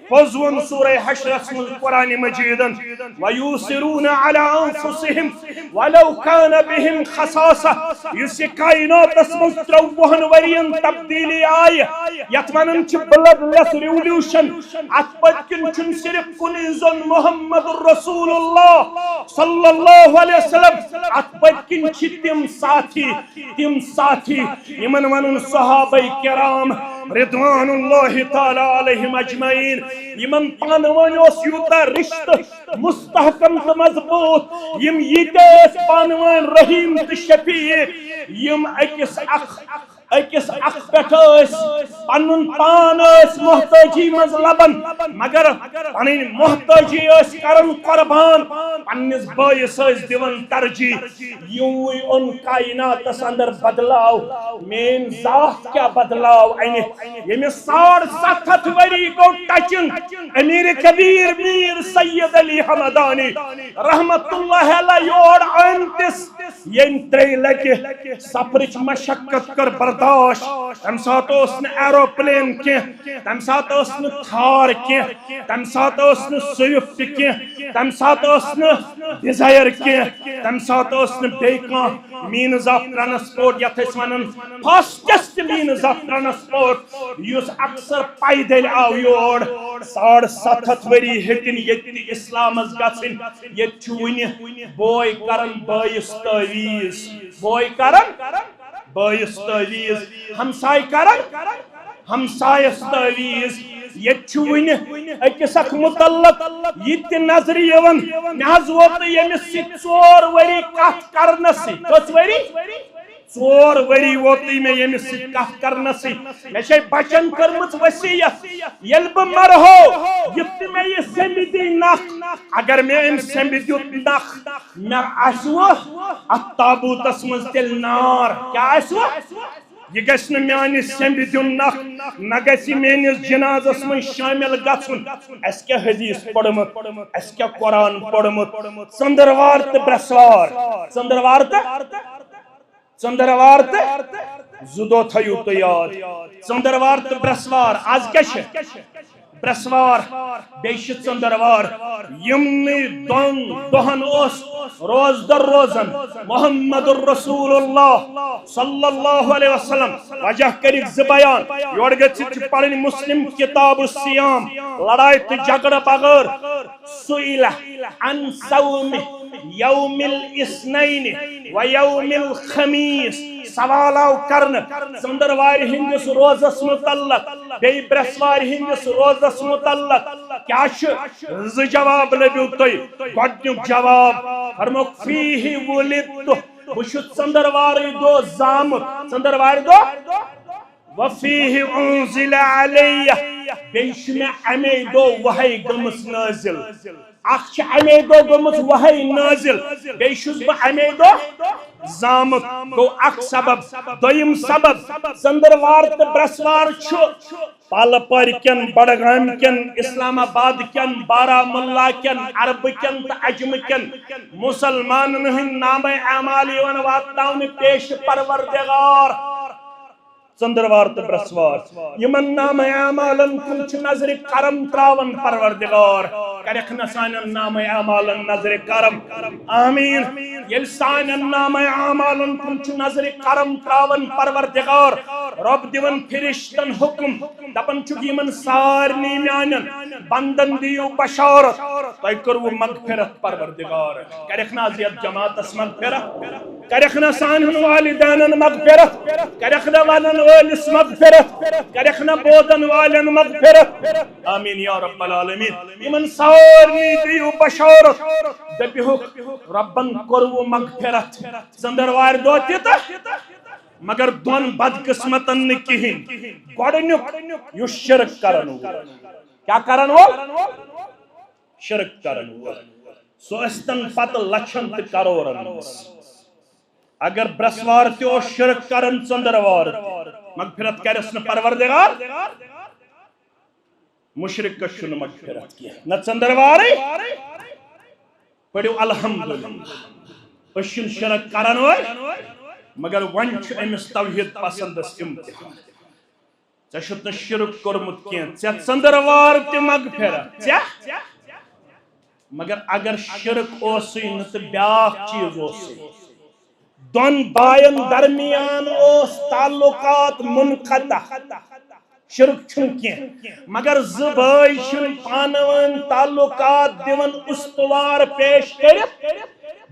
پوٚز ووٚن سورہ حشرس منٛز قرآن مجیدن، ویوسرون علی انفسہم ولو کان بہم خصاصہ۔ یُس یہِ کائناتس منٛز ترٛووُہن ؤرین تبدیلی آیہِ، یتھ ونان چھِ بلڈ لیس ریولوشن، اتھ پٔتۍ کِنۍ چھُنہٕ صرف کُنُے زوٚن محمد رسول اللہ صلی اللہ علیہ وسلم، اتھ پٔتۍ کِنۍ چھِ تِم ساتھی، تِم ساتھی، یِمن ونُن صحابہ کرام رضوان اللہ تعالی علیہم اجمعین، یِمن پانہٕ ؤنۍ اوس یوٗتاہ رشتہٕ مستحکم تہٕ مضبوط، یِم ییٖتیٛاہ ٲسۍ پانہٕ ؤنۍ رحیم تہٕ شفیق، یِم أکِس اکھ، أکِس اکھ پٮ۪ٹھ ٲسۍ پنُن پان ٲسۍ محتٲجی منٛز لبان، مگر پنٕنۍ محتٲجی ٲسۍ کران قربان، پننِس بٲیِس ٲسۍ دِوان ترجیح۔ یِموٕے اوٚن کائناتس اندر بدلاو۔ میٲنۍ ذات کیٛاہ بدلاو انہِ؟ ییٚمِس ساڑ ستھ ہتھ ؤری گوٚو ٹچنگ، امیر کبیر میر سید علی حمدانی رحمت اللہ علیہ یور آمتِس، ییٚمۍ ترٛیٚیہِ لٹہِ سفرٕچ مشقت کٔر برداشت۔ تمہِ ساتہٕ اوس نہٕ ایروپلین کینٛہہ، تمہِ ساتہٕ ٲس نہٕ تھار کینٛہہ، تمہِ ساتہٕ ٲس نہٕ سوئفٹ کینٛہہ، تمہِ ساتہٕ ٲس نہٕ ڈیزائر کینٛہہ، تمہِ ساتہٕ ٲس نہٕ بیٚیہِ کانٛہہ means of transport، یتھ أسۍ ونان fastest means of transport، یُس اکثر پیدل آو یور۔ ساڑ ستھ ہتھ ؤری ہیٚتِن ییٚتہِ تہِ اسلامس گژھٕنۍ۔ ییٚتہِ چھُ وُنہِ بوے کران بٲیِس تعویٖذ، بوے کران بٲیِس تعویٖذ، ہمساے کران ہمسایس تعویٖذ۔ ییٚتہِ چھُ وُنہِ أکِس اکھ متعلق یہِ تہِ نظرِ یِوان، مےٚ حظ ووت نہٕ ییٚمِس سۭتۍ ژور ؤری کتھ کرنسٕے۔ کٔژ ؤری؟ ژور ؤری ووتُے مےٚ ییٚمِس سۭتۍ کتھ کرنسٕے۔ مےٚ چھے بچن کٔرمٕژ وصیت، ییٚلہِ بہٕ مرہو، یُتھ تہِ مےٚ یہِ سمبِدی نکھ، اگر مےٚ أمۍ سمبِدیُت نکھ، مےٚ آسہِ وۄنۍ اتھ تابوٗتس منٛز تیٚلہِ نار۔ کیٛاہ آسہِ وۄنۍ؟ یہِ گژھِ نہٕ میانہِ سیٚمبہِ دیُن نکھ، نہ گژھِ میٲنِس جنازس منٛز شٲمِل گژھُن۔ اسہِ کیٛاہ حدیث پوٚرمُت، اسہِ کیٛاہ قرآن پوٚرمُت؟ ژٔنٛدٕروار تہٕ برٛٮ۪سوار، ژٔنٛدٕروار تہٕ، ژٔنٛدٕروار تہٕ زٕ دۄہ تھٲیِو تُہۍ یاد، ژٔنٛدٕروار تہٕ برٛٮ۪سوار۔ از کیٛاہ چھِ؟ برٛٮ۪سوار، بیٚیہِ چھِ ژٔنٛدٕروار۔ یِمنٕے دۄن دۄہن اوس روزدر روزان محمد رسول اللہ صلی اللہ علیہ وسلم۔ وجہ کٔرِکھ زٕ بیان۔ یورٕ گٔژھِتھ چھِ پرٕنۍ مسلم کتاب الصیام، لڑایہِ تہٕ جھگڑٕ بغٲر۔ سئل عن صوم یوم الاثنین و یوم الخمیس۔ سوال آو کرنہٕ ژٔنٛدٕروارِ ہٕنٛدِس روزس متعلق، بیٚیہِ برٛٮ۪سوارِ ہٕنٛدِس روزس متعلق کیٛاہ چھُ؟ زٕ جواب لٔبِو تُہۍ۔ گۄڈٕنیُک جواب فرمووُکھ، فیہ ولدت، بہٕ چھُس ژٔنٛدٕروارٕے دۄہ زامُت۔ ژٔنٛدٕروارِ دۄہ؟ وفیہ انزل علیہ، بیٚیہِ چھُ مےٚ اَمے دۄہ وحی گٔمٕژ نٲزِل۔ اکھ چھِ اَمے دۄہ گٔمٕژ وحی نٲزِل، بیٚیہِ چھُس بہٕ اَمے دۄہ زامُت۔ گوٚو اکھ سبب۔ دوٚیِم سبب، ژٔنٛدٕروار تہٕ برٛٮ۪سوار چھُ پالہٕ پورِ کٮ۪ن، بڈگامہِ کٮ۪ن، اسلام آباد کٮ۪ن، بارہمولہ کٮ۪ن، عربہٕ کٮ۪ن تہٕ عجمہٕ کٮ۪ن مسلمانن ہٕنٛدۍ نامہ اعمال یِوان واتناونہٕ پیش پروردگار۔ ژٔنٛدٕروار تہٕ برٛٮ۪سوار۔ یِمن نامہ اعمالن کُن چھُ نظرِ کرم تراوان پروردگار۔ کرکھ نہ سانٮ۪ن نامہ اعمالن نظرِ کرم۔ آمین۔ ییٚلہِ سانٮ۪ن نامہ اعمالن کُن چھُ نظرِ کرم تراوان پروردگار، رۄب دِوان فرشتن حکم، دپان چھُکھ، یِمن سارنٕے میانٮ۪ن بندن دِیِو بشارت، تۄہہِ کٔروٕ مغفرت پروردگار۔ کرکھ نہ از یتھ جماعتس مغفرت؟ کرکھ نہ سانٮ۪ن والدینن مغفرت؟ کرکھ نہ ونن وٲلِس مغفرت؟ کرکھ نہ بوزن والٮ۪ن مغفرت؟ آمین یا رب العالمین۔ یِمن سارنٕے دِیِو بشارت، دٔپِہُکھ، رۄبن کوٚروٕ مغفرت۔ ژٔنٛدٕروارِ دۄہ تہِ تہٕ، مگر دۄن بدقسمتن نہٕ کِہیٖنۍ۔ گۄڈٕنیُک یُس شرک کرن وول، کیا کرن وول؟ شرک کرن وول۔ سُہ ٲسۍتن پتہٕ لچھن تہٕ کرورن منٛز۔ اگر برسوار تہِ اوس شرک کران، ژٔنٛدٕروار تہِ، مغفرت کرٮ۪س نہٕ پروردگار؟ مشرکس چھُنہٕ مغفرت کینٛہہ، نہ ژٔنٛدٕروارٕے۔ پٔرِو الحمدللہ، أسۍ چھِنہٕ شرک کرن وٲلۍ، مگر وۄنۍ چھُ أمِس توحید پسندس امتحان۔ ژےٚ چھُتھ نہٕ شرک کوٚرمُت کینٛہہ، ژےٚ ژٔنٛدٕروار تہِ مغفرت، ژےٚ۔ مگر اگر شرک اوسُے نہٕ تہٕ بیٛاکھ چیٖز اوسُے، دۄن باین درمیان اوس تعلقات منقطع۔ شرک چھُنہٕ کینٛہہ، مگر زٕ بٲے چھِنہٕ پانہٕ وٲنۍ تعلقات دِوان استوار پیش کٔرِتھ۔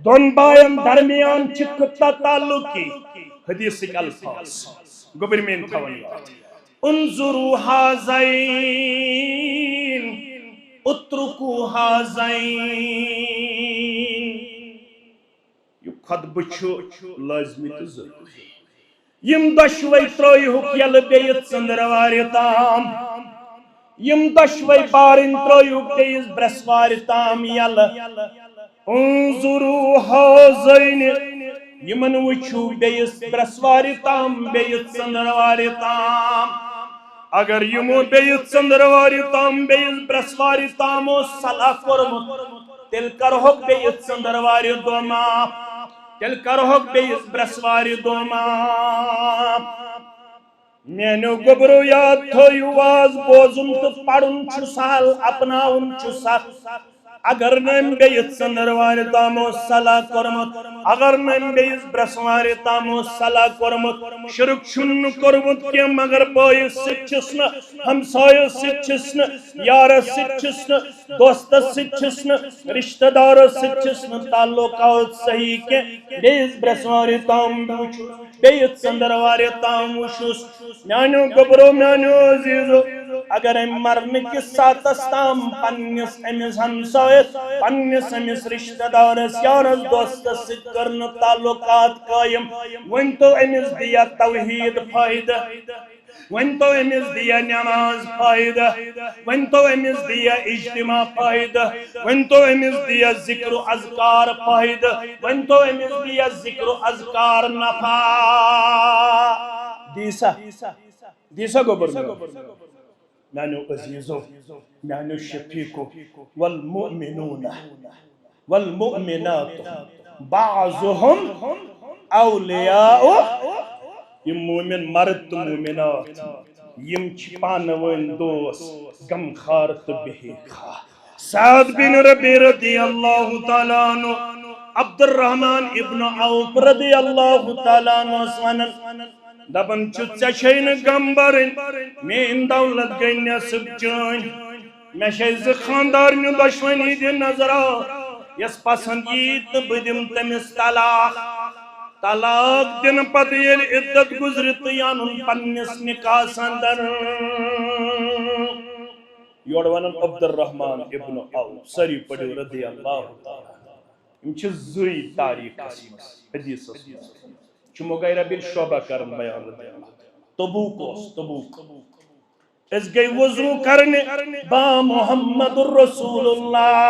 دۄن باین درمیان چھِ قطع تعلقی۔ حدیثٕکۍ الفاظ گوٚبرۍ میٲنۍ تھاوان یاد۔ انظروا هذين، اتركوا هذين۔ یہِ خطبہٕ چھُ لٲزمی تہٕ ضروٗری۔ یِم دۄشوے ترٲیہُکھ یَلہٕ بیٚیہِ ژٔنٛدٕروارِ تام۔ یِم دۄشوے بارٕنۍ ترٲیہُکھ بیٚیِس برٛٮ۪سوارِ تام یَلہٕ۔ انظروا هذين، یِمن وٕچھِو بیٚیِس برٛٮ۪سوارِ تام، بیٚیِس ژٔنٛدٕروارِ تام۔ اگر یِمو بیٚیِس ژٔنٛدٕروارِ تام، بیٚیِس برٛٮ۪سوارِ تام اوس صلاح کوٚرمُت، تیٚلہِ کرہوکھ بیٚیِس ژٔنٛدٕروارِ دۄہ معاف، تیٚلہِ کرہوکھ بیٚیِس برٛٮ۪سوارِ دۄہ معاف۔ میانیو گوٚبرو، یاد تھٲیِو، واز بوزُن تہٕ پرُن چھُ سہل، اپناوُن چھُ سخ۔ اگر نہٕ أمۍ بیٚیہِ ژٔنٛدٕروارِ تام اوس صلاح کوٚرمُت، اگر نہٕ أمۍ بیٚیِس برٛٮ۪سوارِ تام اوس صلاح کوٚرمُت، شرک چھُنہٕ کوٚرمُت کینٛہہ، مگر بٲیِس سۭتۍ چھِس نہٕ، ہمسایَس سۭتۍ چھِس نہٕ، یارَس سۭتۍ چھِس نہٕ، دوستس سۭتۍ چھِس نہٕ، رشتہٕ دارس سۭتۍ چھِس نہٕ تعلقات صحیح کینٛہہ۔ بیٚیِس برٛٮ۪سوارِ تام وٕچھُس، بیٚیِس ژٔنٛدٕروارِ تام وٕچھُس۔ میانیو گوٚبرو، میانیو عزیزو، اگر أمۍ مرنہٕ کِس ساعتس تام پننِس أمِس ہمسایس، پننِس أمِس رشتہٕ دارس، یارس، دوستس سۭتۍ کٔر نہٕ تعلقات قٲیِم، ؤنۍ تو أمِس دِیا توحید فٲیدٕ؟ ؤنۍ تو أمِس دِیا نٮ۪ماز فٲیدٕ؟ ؤنۍ تو أمِس دِیا اجتماع فٲیدٕ؟ ؤنۍ تو أمِس دِیا ذکر و اذکار فٲیدٕ؟ ؤنۍ تو أمِس دِیا ذکر و اذکار نفع؟ دی سا، دی سا گوٚبُر میون۔ میانیو عزیزو، میانیو شفیقو، والمؤمنون والمؤمنات بعضهم اولیاء، یِم مومن مرد تہٕ مومنات، یِم چھِ پانہٕ ؤنۍ دوس، غمخار تہٕ بے خار۔ سعد بن ربیع رضی اللہ تعالیٰ عنہ، عبدالرحمن ابن عوف رضی اللہ تعالیٰ عنہ ٲس ونان، دپان چھُ، ژےٚ چھے نہٕ غم برٕنۍ، میٲنۍ دولت گٔے نصف چٲنۍ۔ مےٚ چھے زٕ خاندارنہِ دۄشوٕنی دِ نظرا، یۄس پسند یی تہٕ بہٕ دِمہٕ تٔمِس طلاق۔ طلاق دِنہٕ پتہٕ ییٚلہِ عدت گُزرِ تہٕ یہِ انُن پننِس نکاحس اندر۔ یورٕ ونان عبدالرحمن ابن عوف، سٲری پٔرِو رضی اللہ تعالیٰ عنہ۔ یِم چھِ زٕے تاریخس منٛز، حدیثس منٛز چھُ مغیرہ بن شعبہ کران بیان رضی اللہ۔ تبوک اوس، تبوک۔ أسۍ گٔے وضو کرنہِ با محمد رسول اللہ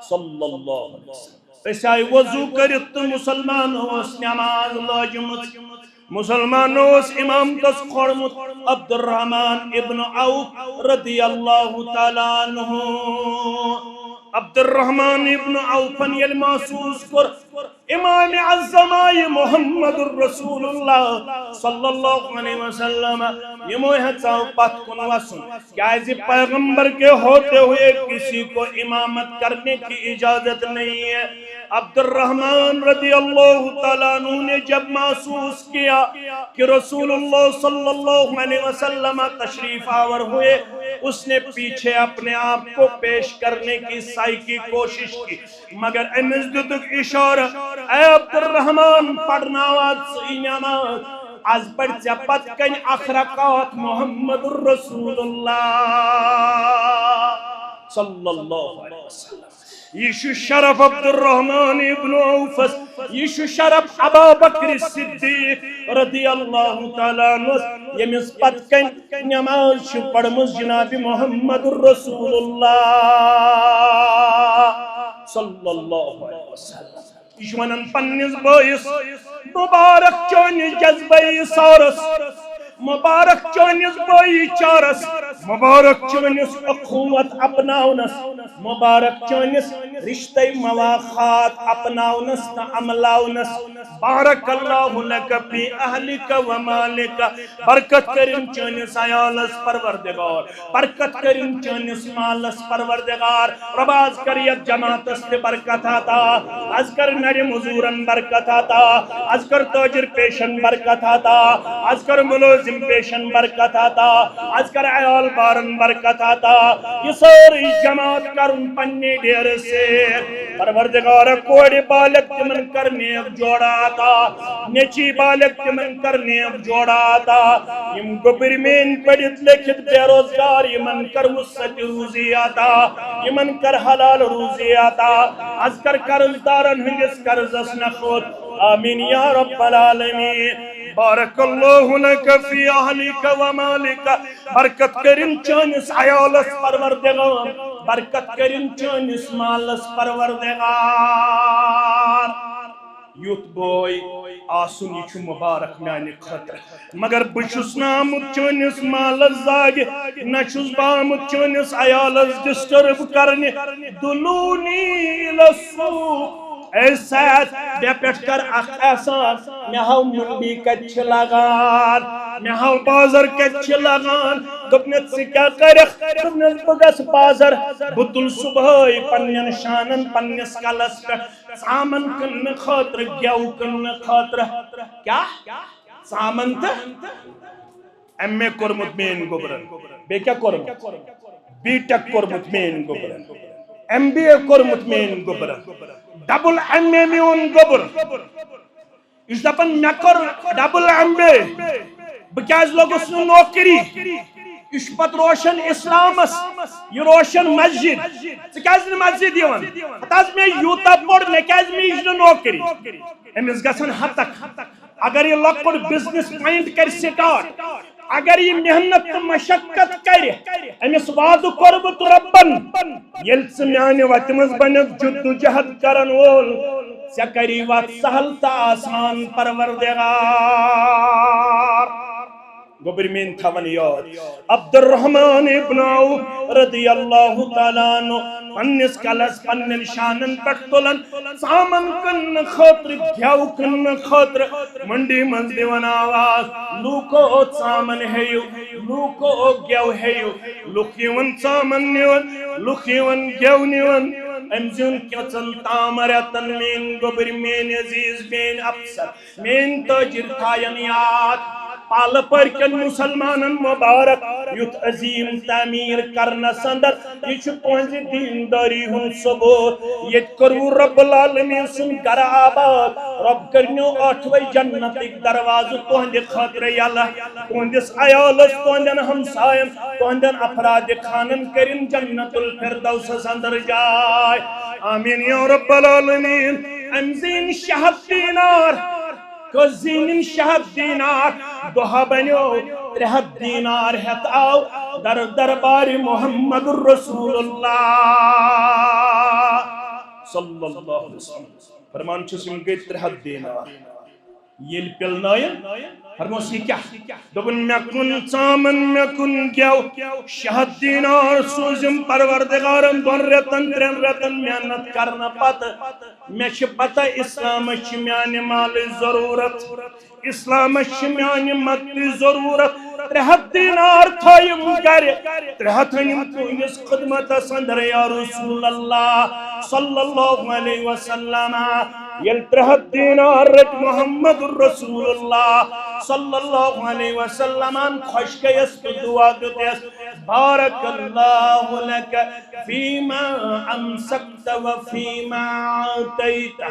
صلی اللہ علیہ وسلم۔ أسۍ آیہِ وضو کٔرِتھ تہٕ مُسلمانو ٲس نٮ۪ماز لٲجمٕژ۔ مُسلمانو اوس اِمامتس کھولمُت عبدالرحمن ابن عوف رضی اللہ تعالیٰ عنہ۔ عبدالرحمن ابن عوفن ییٚلہِ محسوٗس کوٚر، امام اعظم آیہِ محمد رسول اللہ صلی اللہ علیہ وسلم، یِمو ہیژاو پتھ کُن وسُن، کیازِ پیغمبر کے ہوتے ہوئے کسی کو امامت کرنے کی اجازت نہیں ہے۔ عبدالرحمن رضی اللہ تعالیٰ عنہ نے جب محسوس کیا کہ رسول اللہ صلی اللہ علیہ وسلم تشریف آور ہوئے، اس نے پیچھے اپنے آپ کو پیش کرنے کی سعی کی، کوشش کی، مگر أمِس دِتُکھ اِشارٕ، اے عبدالرحمن، پرناو ژٕ یہِ نٮ۪ماز، از پرِ ژےٚ پتہٕ کنہِ اکھ رکعت محمد رسول اللہ صلی اللہ علیہ وسلم۔ یہِ چھُ شرف عبدالرحمان ابن عوفس، یہِ چھُ شرف ابا بکر صدیق رضی اللہ تعالیٰ عنہس، ییٚمِس پتہٕ کنۍ نماز چھِ پرمٕژ جناب محمد رسول اللہ صلی اللہ علیہ وسلم۔ یہِ چھُ ونان پننِس بٲیِس، مبارک چٲنِس جذبہ ایثارس، مبارک چٲنِس بٲیی چارس، مبارک چٲنِس اخوت اپناونس، مبارک چٲنِس رشتہ مواخات اپناونس تہٕ عملاونس۔ بارک اللہ لک فی اہلک و مالک، برکت کٔرِن چٲنِس عیالس پروردگار، برکت کٔرِن چٲنِس مالس پروردگار۔ رۄبا، از کر یتھ جماعتس تہِ برکت عطا، از کر نرِ مزورن برکت عطا، از کر تاجر پیشن برکت عطا، از کر ملازم پیشن برکت عطا، از کر عیال بارن برکت عطا۔ یہِ سٲرٕے جماعت کرُن پننہِ ڈیرٕ سۭتۍ۔ پروردگارا، کورِ بالغ تِمن کر نیک جوڑا عطا، نیٚچی بالغ تِمن کر نیک جوڑا عطا۔ یِم گوٚبٕرۍ میٲنۍ پٔرِتھ لیکھِتھ بے روزگار، یِمن کر وسعت روزی عطا، یِمن کر حلال روزی عطا۔ از کر قرض دارن ہٕنٛدِس قرضس نکھوت۔ آمین یا رب العالمین۔ بارک اللہ لک فی اہلک و مالک۔ برکت کٔرِن چٲنِس عیالس پروردگار، برکت کٔرِن چٲنِس مالس پروردگار۔ یُتھ بوے آسُن، یہِ چھُ مبارک میانہِ خٲطرٕ، مگر بہٕ چھُس نہٕ آمُت چٲنِس مالس زاگہِ، نہ چھُس بہٕ آمُت چٲنِس عیالس ڈسٹرب کرنہِ۔ دلونی الی السوق۔ اے سید، مےٚ پٮ۪ٹھ کر اکھ احسان، مےٚ ہاو منڈی کتہِ چھِ لگان، مےٚ ہاو بازر کتہِ چھِ لگان۔ دوٚپنس، ژٕ کیٛاہ کرکھ؟ دوٚپنس، بہٕ گژھٕ بازر، بہٕ تُلہٕ صبحٲے پننٮ۪ن شانن پننِس کلس پٮ۪ٹھ ژامن کٕننہٕ خٲطرٕ، گٮ۪و کٕننہٕ خٲطرٕ۔ کیٛاہ؟ ژامن تہٕ ایم اے کوٚرمُت میٲنۍ گوٚبرن، بیٚیہِ کیٛاہ کوٚرمُت؟ بی ٹیک کوٚرمُت میٲنۍ گوٚبرن، ایم بی اے کوٚرمُت میٲنۍ گوٚبرن، ڈبل ایم اے میون گوٚبُر۔ یہِ چھُ دپان، مےٚ کوٚر ڈبل ایم بی اے، بہٕ کیٛازِ لوٚگُس نہٕ نوکری؟ یہِ چھُ پتہٕ روشن اسلامس، یہِ روشن مسجد۔ ژٕ کیٛازِ نہٕ مسجد یِوان؟ ہتہٕ حظ، مےٚ یوٗتاہ پوٚر، مےٚ کیٛازِ میج نہٕ نوکری؟ أمِس گژھن ہتکھ۔ اگر یہِ لۄکُٹ بزنس پوینٹ کرِ سٹارٹ، اگر یہِ محنت تہٕ مشقت کرِ، أمِس وعدٕ کوٚرمُت رۄبن، ییٚلہِ ژٕ میانہِ وتہِ منٛز بنکھ جدوجہد کرن وول، ژےٚ کری وتھ سہل تہٕ آسان پروردگار۔ گوٚبرۍ میٲنۍ تھاوان یاد، عبدالرحمان ابن عوف رضی اللہ تعالیٰ عنہ پننِس کلس پننٮ۪ن شانن پٮ۪ٹھ تُلان، ژامن کٕننہٕ خٲطرٕ، گٮ۪و کٕننہٕ خٲطرٕ منڈی منٛز دِوان آواز، لوٗکو ژامن ہیٚیِو، لوٗکو گٮ۪و ہیٚیِو۔ لُکھ یِوان ژامن نِوان، لُکھ یِوان گٮ۪و نِوان۔ أمۍ زیوٗن کینٛژن تام رٮ۪تن میٲنۍ گوٚبرۍ، میٲنۍ عزیز، میٲنۍ افسر، میٲنۍ تاجر تھاین یاد، پالہٕ پورکٮ۪ن مسلمانن مبارک، یُتھ عظیم تعمیٖر کرنس اندر۔ یہِ چھُ تُہنزِ دیندٲری ہُنٛد ثبوت۔ ییٚتہِ کوٚروٕ رب العالمین سُنٛد گرٕ آباد۔ رب کٔرنو ٲٹھوے جنتٕکۍ دروازٕ تُہنٛدِ خٲطرٕ یلہٕ، تُہنٛدِس عیالس، تُہنٛدٮ۪ن ہمساین، تُہنٛدٮ۪ن افراد خانن کٔرِن جنت الفردوسس اندر جاے۔ آمین یا رب العالمین۔ أمۍ زیٖنۍ شےٚ ہتھ دینار۔ کٔژ زیٖنِن؟ شےٚ ہتھ دینار۔ دۄہا بنیو ترٛےٚ ہتھ دینار ہٮ۪تھ آو در دربارِ محمد رسول اللہ صلی اللہ علیہ وسلم۔ فرمان چھُس، یِم گٔے ترٛےٚ ہتھ دینار۔ ییٚلہِ پِلنٲیِن، فرموس، یہِ کیٛاہ؟ دوٚپُن، مےٚ کُن ژامَن، مےٚ کُن گٮ۪و۔ شےٚ ہتھ دینار سوٗزِم پروردگارن دۄن رٮ۪تن، ترٛٮ۪ن رٮ۪تن محنت کرنہٕ پتہٕ۔ مےٚ چھِ پتہ، اسلامس چھِ میانہِ مالٕچ ضروٗرت، اسلامس چھِ میانہِ مدتٕچ ضروٗرت۔ ترٛےٚ ہتھ دینار تھٲیِم گرِ، ترٛےٚ ہتھ أنِم تُہنٛدِس خدمتس اندر، یا رسول اللہ صلی اللہ علیہ وسلم۔ ییٚلہِ ترٛےٚ ہتھ دینار رٔٹۍ محمد رسول اللہ صلی اللہ علیہ وسلمن، خۄش گٔیَس تہٕ دعا دیُتس، بارک اللہ لک فیما امسکت و فیما اعطیت۔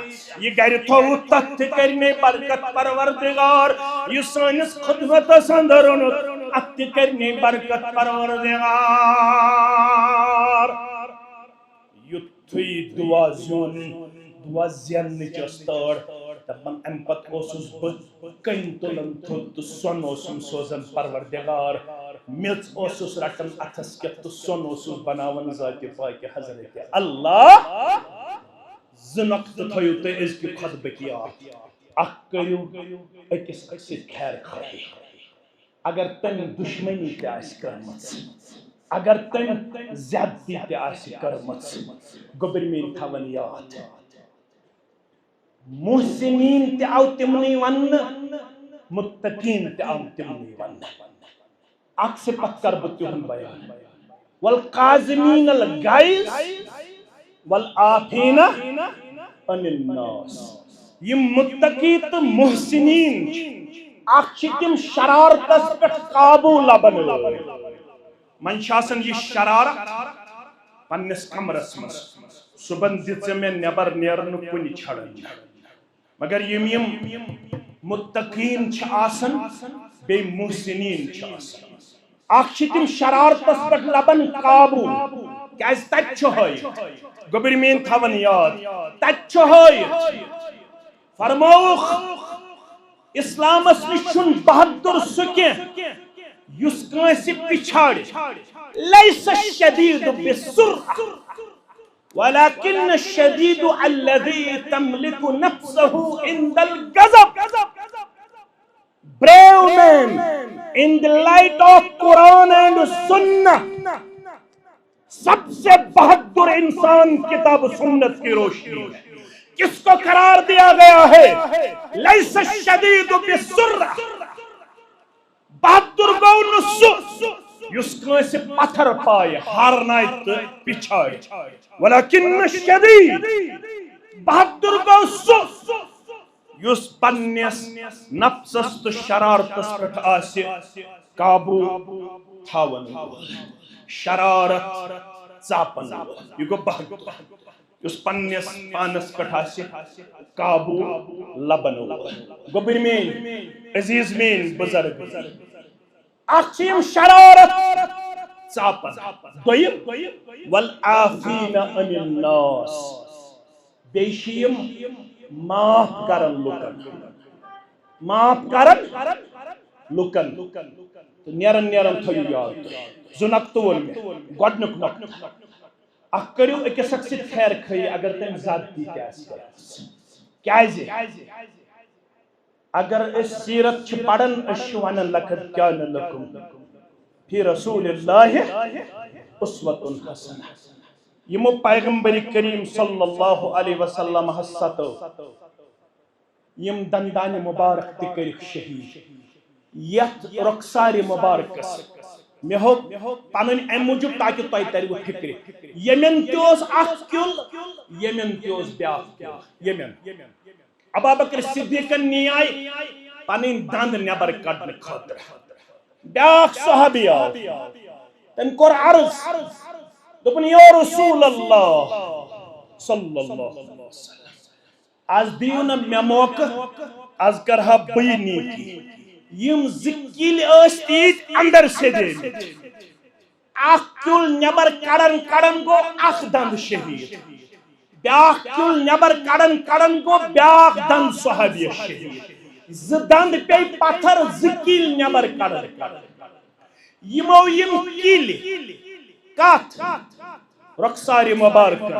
یہِ گرِ تھووُتھ، تتھ تہِ کرِ مے برکت پروردگار۔ یہِ سٲنِس خدمتس اندر اوٚنُتھ، اتھ تہِ کرِ مے برکت پروردگار۔ یُتھ تُہۍ دُعا زیُن، دُعا زیننٕچ ٲس تٲر۔ دَپان، اَمہِ پَتہٕ اوسُس بہٕ کٔنۍ تُلان تھوٚد تہٕ سۄن اوسُم سوزان پروردگار۔ میٚژ اوسُس رَٹان اَتھَس کٮ۪تھ تہٕ سۄن اوسُس بَناوان ذاتِ پاکہِ حضرت اللہ۔ زٕ نۄقطہٕ تھٲیِو تُہۍ أزکہِ خطبٕکۍ یاد۔ اَکھ کٔرِو أکِس أکۍ سۭتۍ خیر خواہی۔ اگر تٔمۍ دُشمنی تہِ آسہِ کٔرمٕژ، اگر تٔمۍ زیادتی تہِ آسہِ کٔرمٕژ، گوٚبرۍ میٲنۍ تھاوَن یاد، محسنین تہِ آو تِمنٕے وننہٕ، متقین تہِ آو تِمنٕے وننہٕ۔ اکھ صفت کر بہٕ تِہُنٛد بیان۔ والقاذمین الغیظ والعافین عن الناس۔ یِم متقی تہٕ محسنین چھِ، اکھ چھِ تِم شرارتس پٮ۪ٹھ قابو لبن وٲلۍ۔ وۄنۍ چھِ آسان یہِ شرارت پننِس کمرس منٛز، صبحن دِ ژٕ مےٚ نٮ۪بر نیرنہٕ کُنہِ چھڑن نہٕ۔ مگر یِم یِم متقین چھِ آسان، بیٚیہِ محسنین چھِ آسان۔ اکھ چھِ تِم شرارتس پٮ۪ٹھ لبن قابو، کیازِ تتہِ چھُ ہٲیِتھ، گوٚبرۍ میٲنۍ تھاوان یاد، تتہِ چھُ ہٲیِتھ۔ فرمووُکھ، اسلامس نِش چھُنہٕ بہادُر سُہ کینٛہہ یُس کٲنٛسہِ پِچھاڑِ۔ لیس الشدید بالسرعة ولكن الشديد الذي تملك نفسه عند الغضب۔ Brave man, in the light of Quran and Sunnah, سب سے بہادر انسان کتاب و سنت کی روشنی میں۔ کس کو قرار دیا گیا ہے؟ لیس الشدید بالسرعة۔ بہادر گوٚو نہٕ سُہ یُس کٲنٛسہِ پتھر پایہِ، ہارنایہِ تہٕ پِچھاڑِ۔ ولكن الشدید، بہادر گوٚو سُہ یُس پننِس نفسس تہٕ شرارتس پٮ۪ٹھ آسہِ قابو تھاون وول، شرارت ژاپن وول۔ یہِ گوٚو بہادر۔ یُس پننِس پانس پٮ۪ٹھ آسہِ قابو لبن وول۔ گوٚبرۍ میٲنۍ، عزیز میٲنۍ بزرگ، اکھ چھِ یِم شرارت ژاپان، دوٚیِم، والعافین عن الناس، بیٚیہِ چھِ یِم معاف کران لُکن، معاف کران لُکن۔ تہٕ نیران نیران تھٲیِو یاد تُہۍ، زٕ نۄقطہٕ ووٚن مےٚ، گۄڈٕنیُک نۄقطہٕ، اکھ کٔرِو أکِس اکھ سۭتۍ خیر خٲہی اگر تٔمۍ زیادتی تہِ آسہِ کٔرمٕژ۔ کیازِ؟ اگر أسۍ سیرت چھِ پران، أسۍ چھِ ونان، لقد کان لکم فی رسول اللہ اسوۃ حسنہ۔ یِمو پیغمبر کریم صلی اللہ علیہ وسلم ہس ستٲو، یِم دندان مبارک تہِ کٔرِکھ شہید۔ یتھ رخسار مبارکس مےٚ ہوٚو پنٕنۍ امہِ موٗجوٗب تاکہِ تۄہہِ ترِوٕ فکرِ، یمن تہِ اوس اکھ کیُل، یمن تہِ اوس بیاکھ کیُل، یمن۔ ابابکر صدیقن نیے پنٕنۍ دند نٮ۪بر کڑنہٕ خٲطرٕ۔ بیاکھ صحابی آو، تٔمۍ کوٚر عرض، دوٚپُن، یا رسول اللہ صلی اللہ علیہ وسلم، از دِیِو نہٕ مےٚ موقعہٕ، از کرٕ ہا بٕے نیکی۔ یِم زٕ کِلۍ ٲسۍ تیٖتۍ اندر سے دٲرمٕتۍ۔ اکھ کیُل نٮ۪بر کڑان کڑان گوٚو اکھ دند شہید، بیاکھ کیُل نٮ۪بر کڑان کڑان گوٚو بیاکھ دند صحابی شہید۔ زٕ دند پیٚیہِ پتھر، زٕ کِلۍ نٮ۪بر کڑان کڑان۔ یِمو یِم کِلۍ کتھ؟ رخسارِ مبارکن،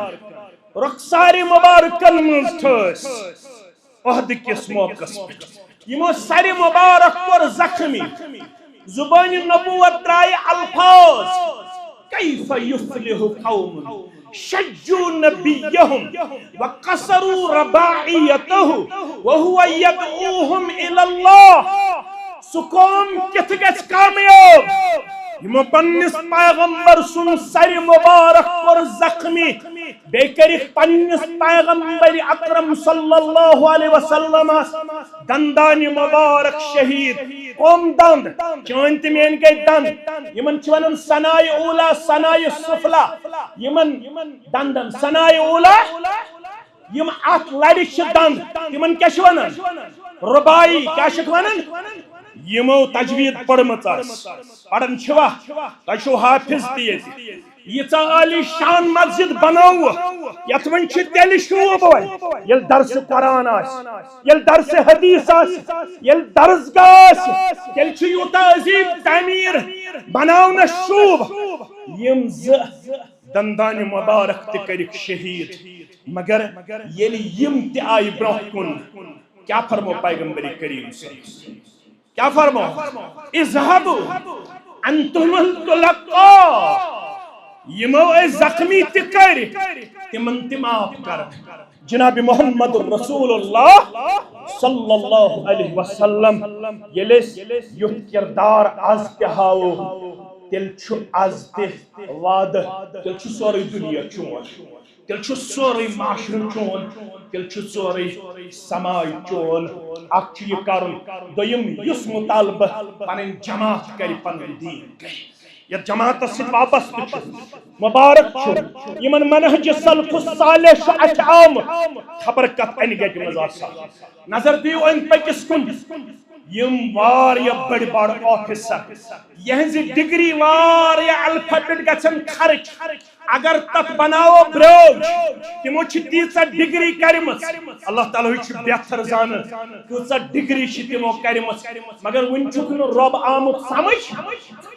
رخسارِ مبارکن منٛز ٹھٲسۍ عہدٕ کِس موقعس پٮ۪ٹھ۔ یِمو سرِ مبارک کوٚر زخمی، زبانِ نبوت ترایہِ الفاظ، کیف یفلح قوم شجوا نبیہم وکسروا رباعیتہ وہو یدعوہم الی اللہ۔ سُہ قوم کِتھ گژھِ کامیاب یِمو پننِس پیغمبر سُنٛد سرِ مبارک کوٚر زخمی، بیٚیہِ کٔرِکھ پننِس پیغمبر اکرم صلی اللہ علیہ وسلمس دندانِ مبارک شہید۔ کم دند؟ چٲنۍ تہٕ میٲنۍ گٔے دند۔ یِمن چھِ ونان ثنایہِ اولا، ثنایہِ سفلا۔ یِمن دندن ثنایہِ اولا، یِم اتھ لرِ چھِ دند، تِمن کیٛاہ چھِ ونان؟ رباعی۔ کیٛاہ چھِکھ ونان؟ یِمو تجوید پٔرمٕژ آسہِ، پران چھِوا؟ تۄہہِ چھِو حافظ تہِ ییٚتہِ۔ ییٖژاہ عالی شان مسجد بنٲوٕ، یتھ وۄنۍ چھِ تیٚلہِ شوٗب وۄنۍ، ییٚلہِ درس قرآن آسہِ، ییٚلہِ درس حدیث آسہِ، ییٚلہِ درسگاہ آسہِ، تیٚلہِ چھُ یوٗتاہ عظیٖم تعمیٖر بناونس شوٗب۔ یِم زٕ دندانِ مبارک تہِ کٔرِکھ شہیٖد۔ مگر ییٚلہِ یِم تہِ آیہِ برٛونٛہہ کُن، کیٛاہ فرمو پیغمبر کریم صلی اللہ علیہ وسلم؟ کیٛاہ فرمو؟ اذهبوا انتم الطلقاء۔ یِمو أسۍ زخمی تہِ کٔرۍ، تِمن تہِ معاف کر۔ جناب محمد رسول اللہ صلی اللہ علیہ وسلم، ییٚلہِ أسۍ یُتھ کردار از تہِ ہاوو، تیٚلہِ چھُ از تہِ وعدٕ، تیٚلہِ چھُ سورُے دُنیا چون، تیٚلہِ چھُ سورُے معاشرٕ چون، تیٚلہِ چھُ سورُے سماج چون۔ اکھ چھُ یہِ کرُن، دوٚیِم، یُس مطالبہٕ پنٕنۍ جماعت کرِ، پنُن دین کرِ، یتھ جماعتس سۭتۍ وابستہٕ چھُ، مبارک چھُ، یِمن منہج سلف الصالح چھُ اَتھِ آمُت، خبر کتھ انہِ گٹہِ منٛز آسان۔ نظر دِیِو أنٛدۍ پٔکِس کُن، یِم واریاہ بٔڑۍ بار آفیسر، یِہنٛزِ ڈگری واریاہ الفابیٹ گژھن خرٕچ۔ اگر تتھ بناوو برٛوج، تِمو چھِ تیٖژاہ ڈگری کرِمٕژ، اللہ تعالیٰ ہٕے چھُ بہتر زانان کۭژاہ ڈگری چھِ تِمو کرِمٕژ، مگر وُنہِ چھُکھ نہٕ رۄب آمُت سمجھ۔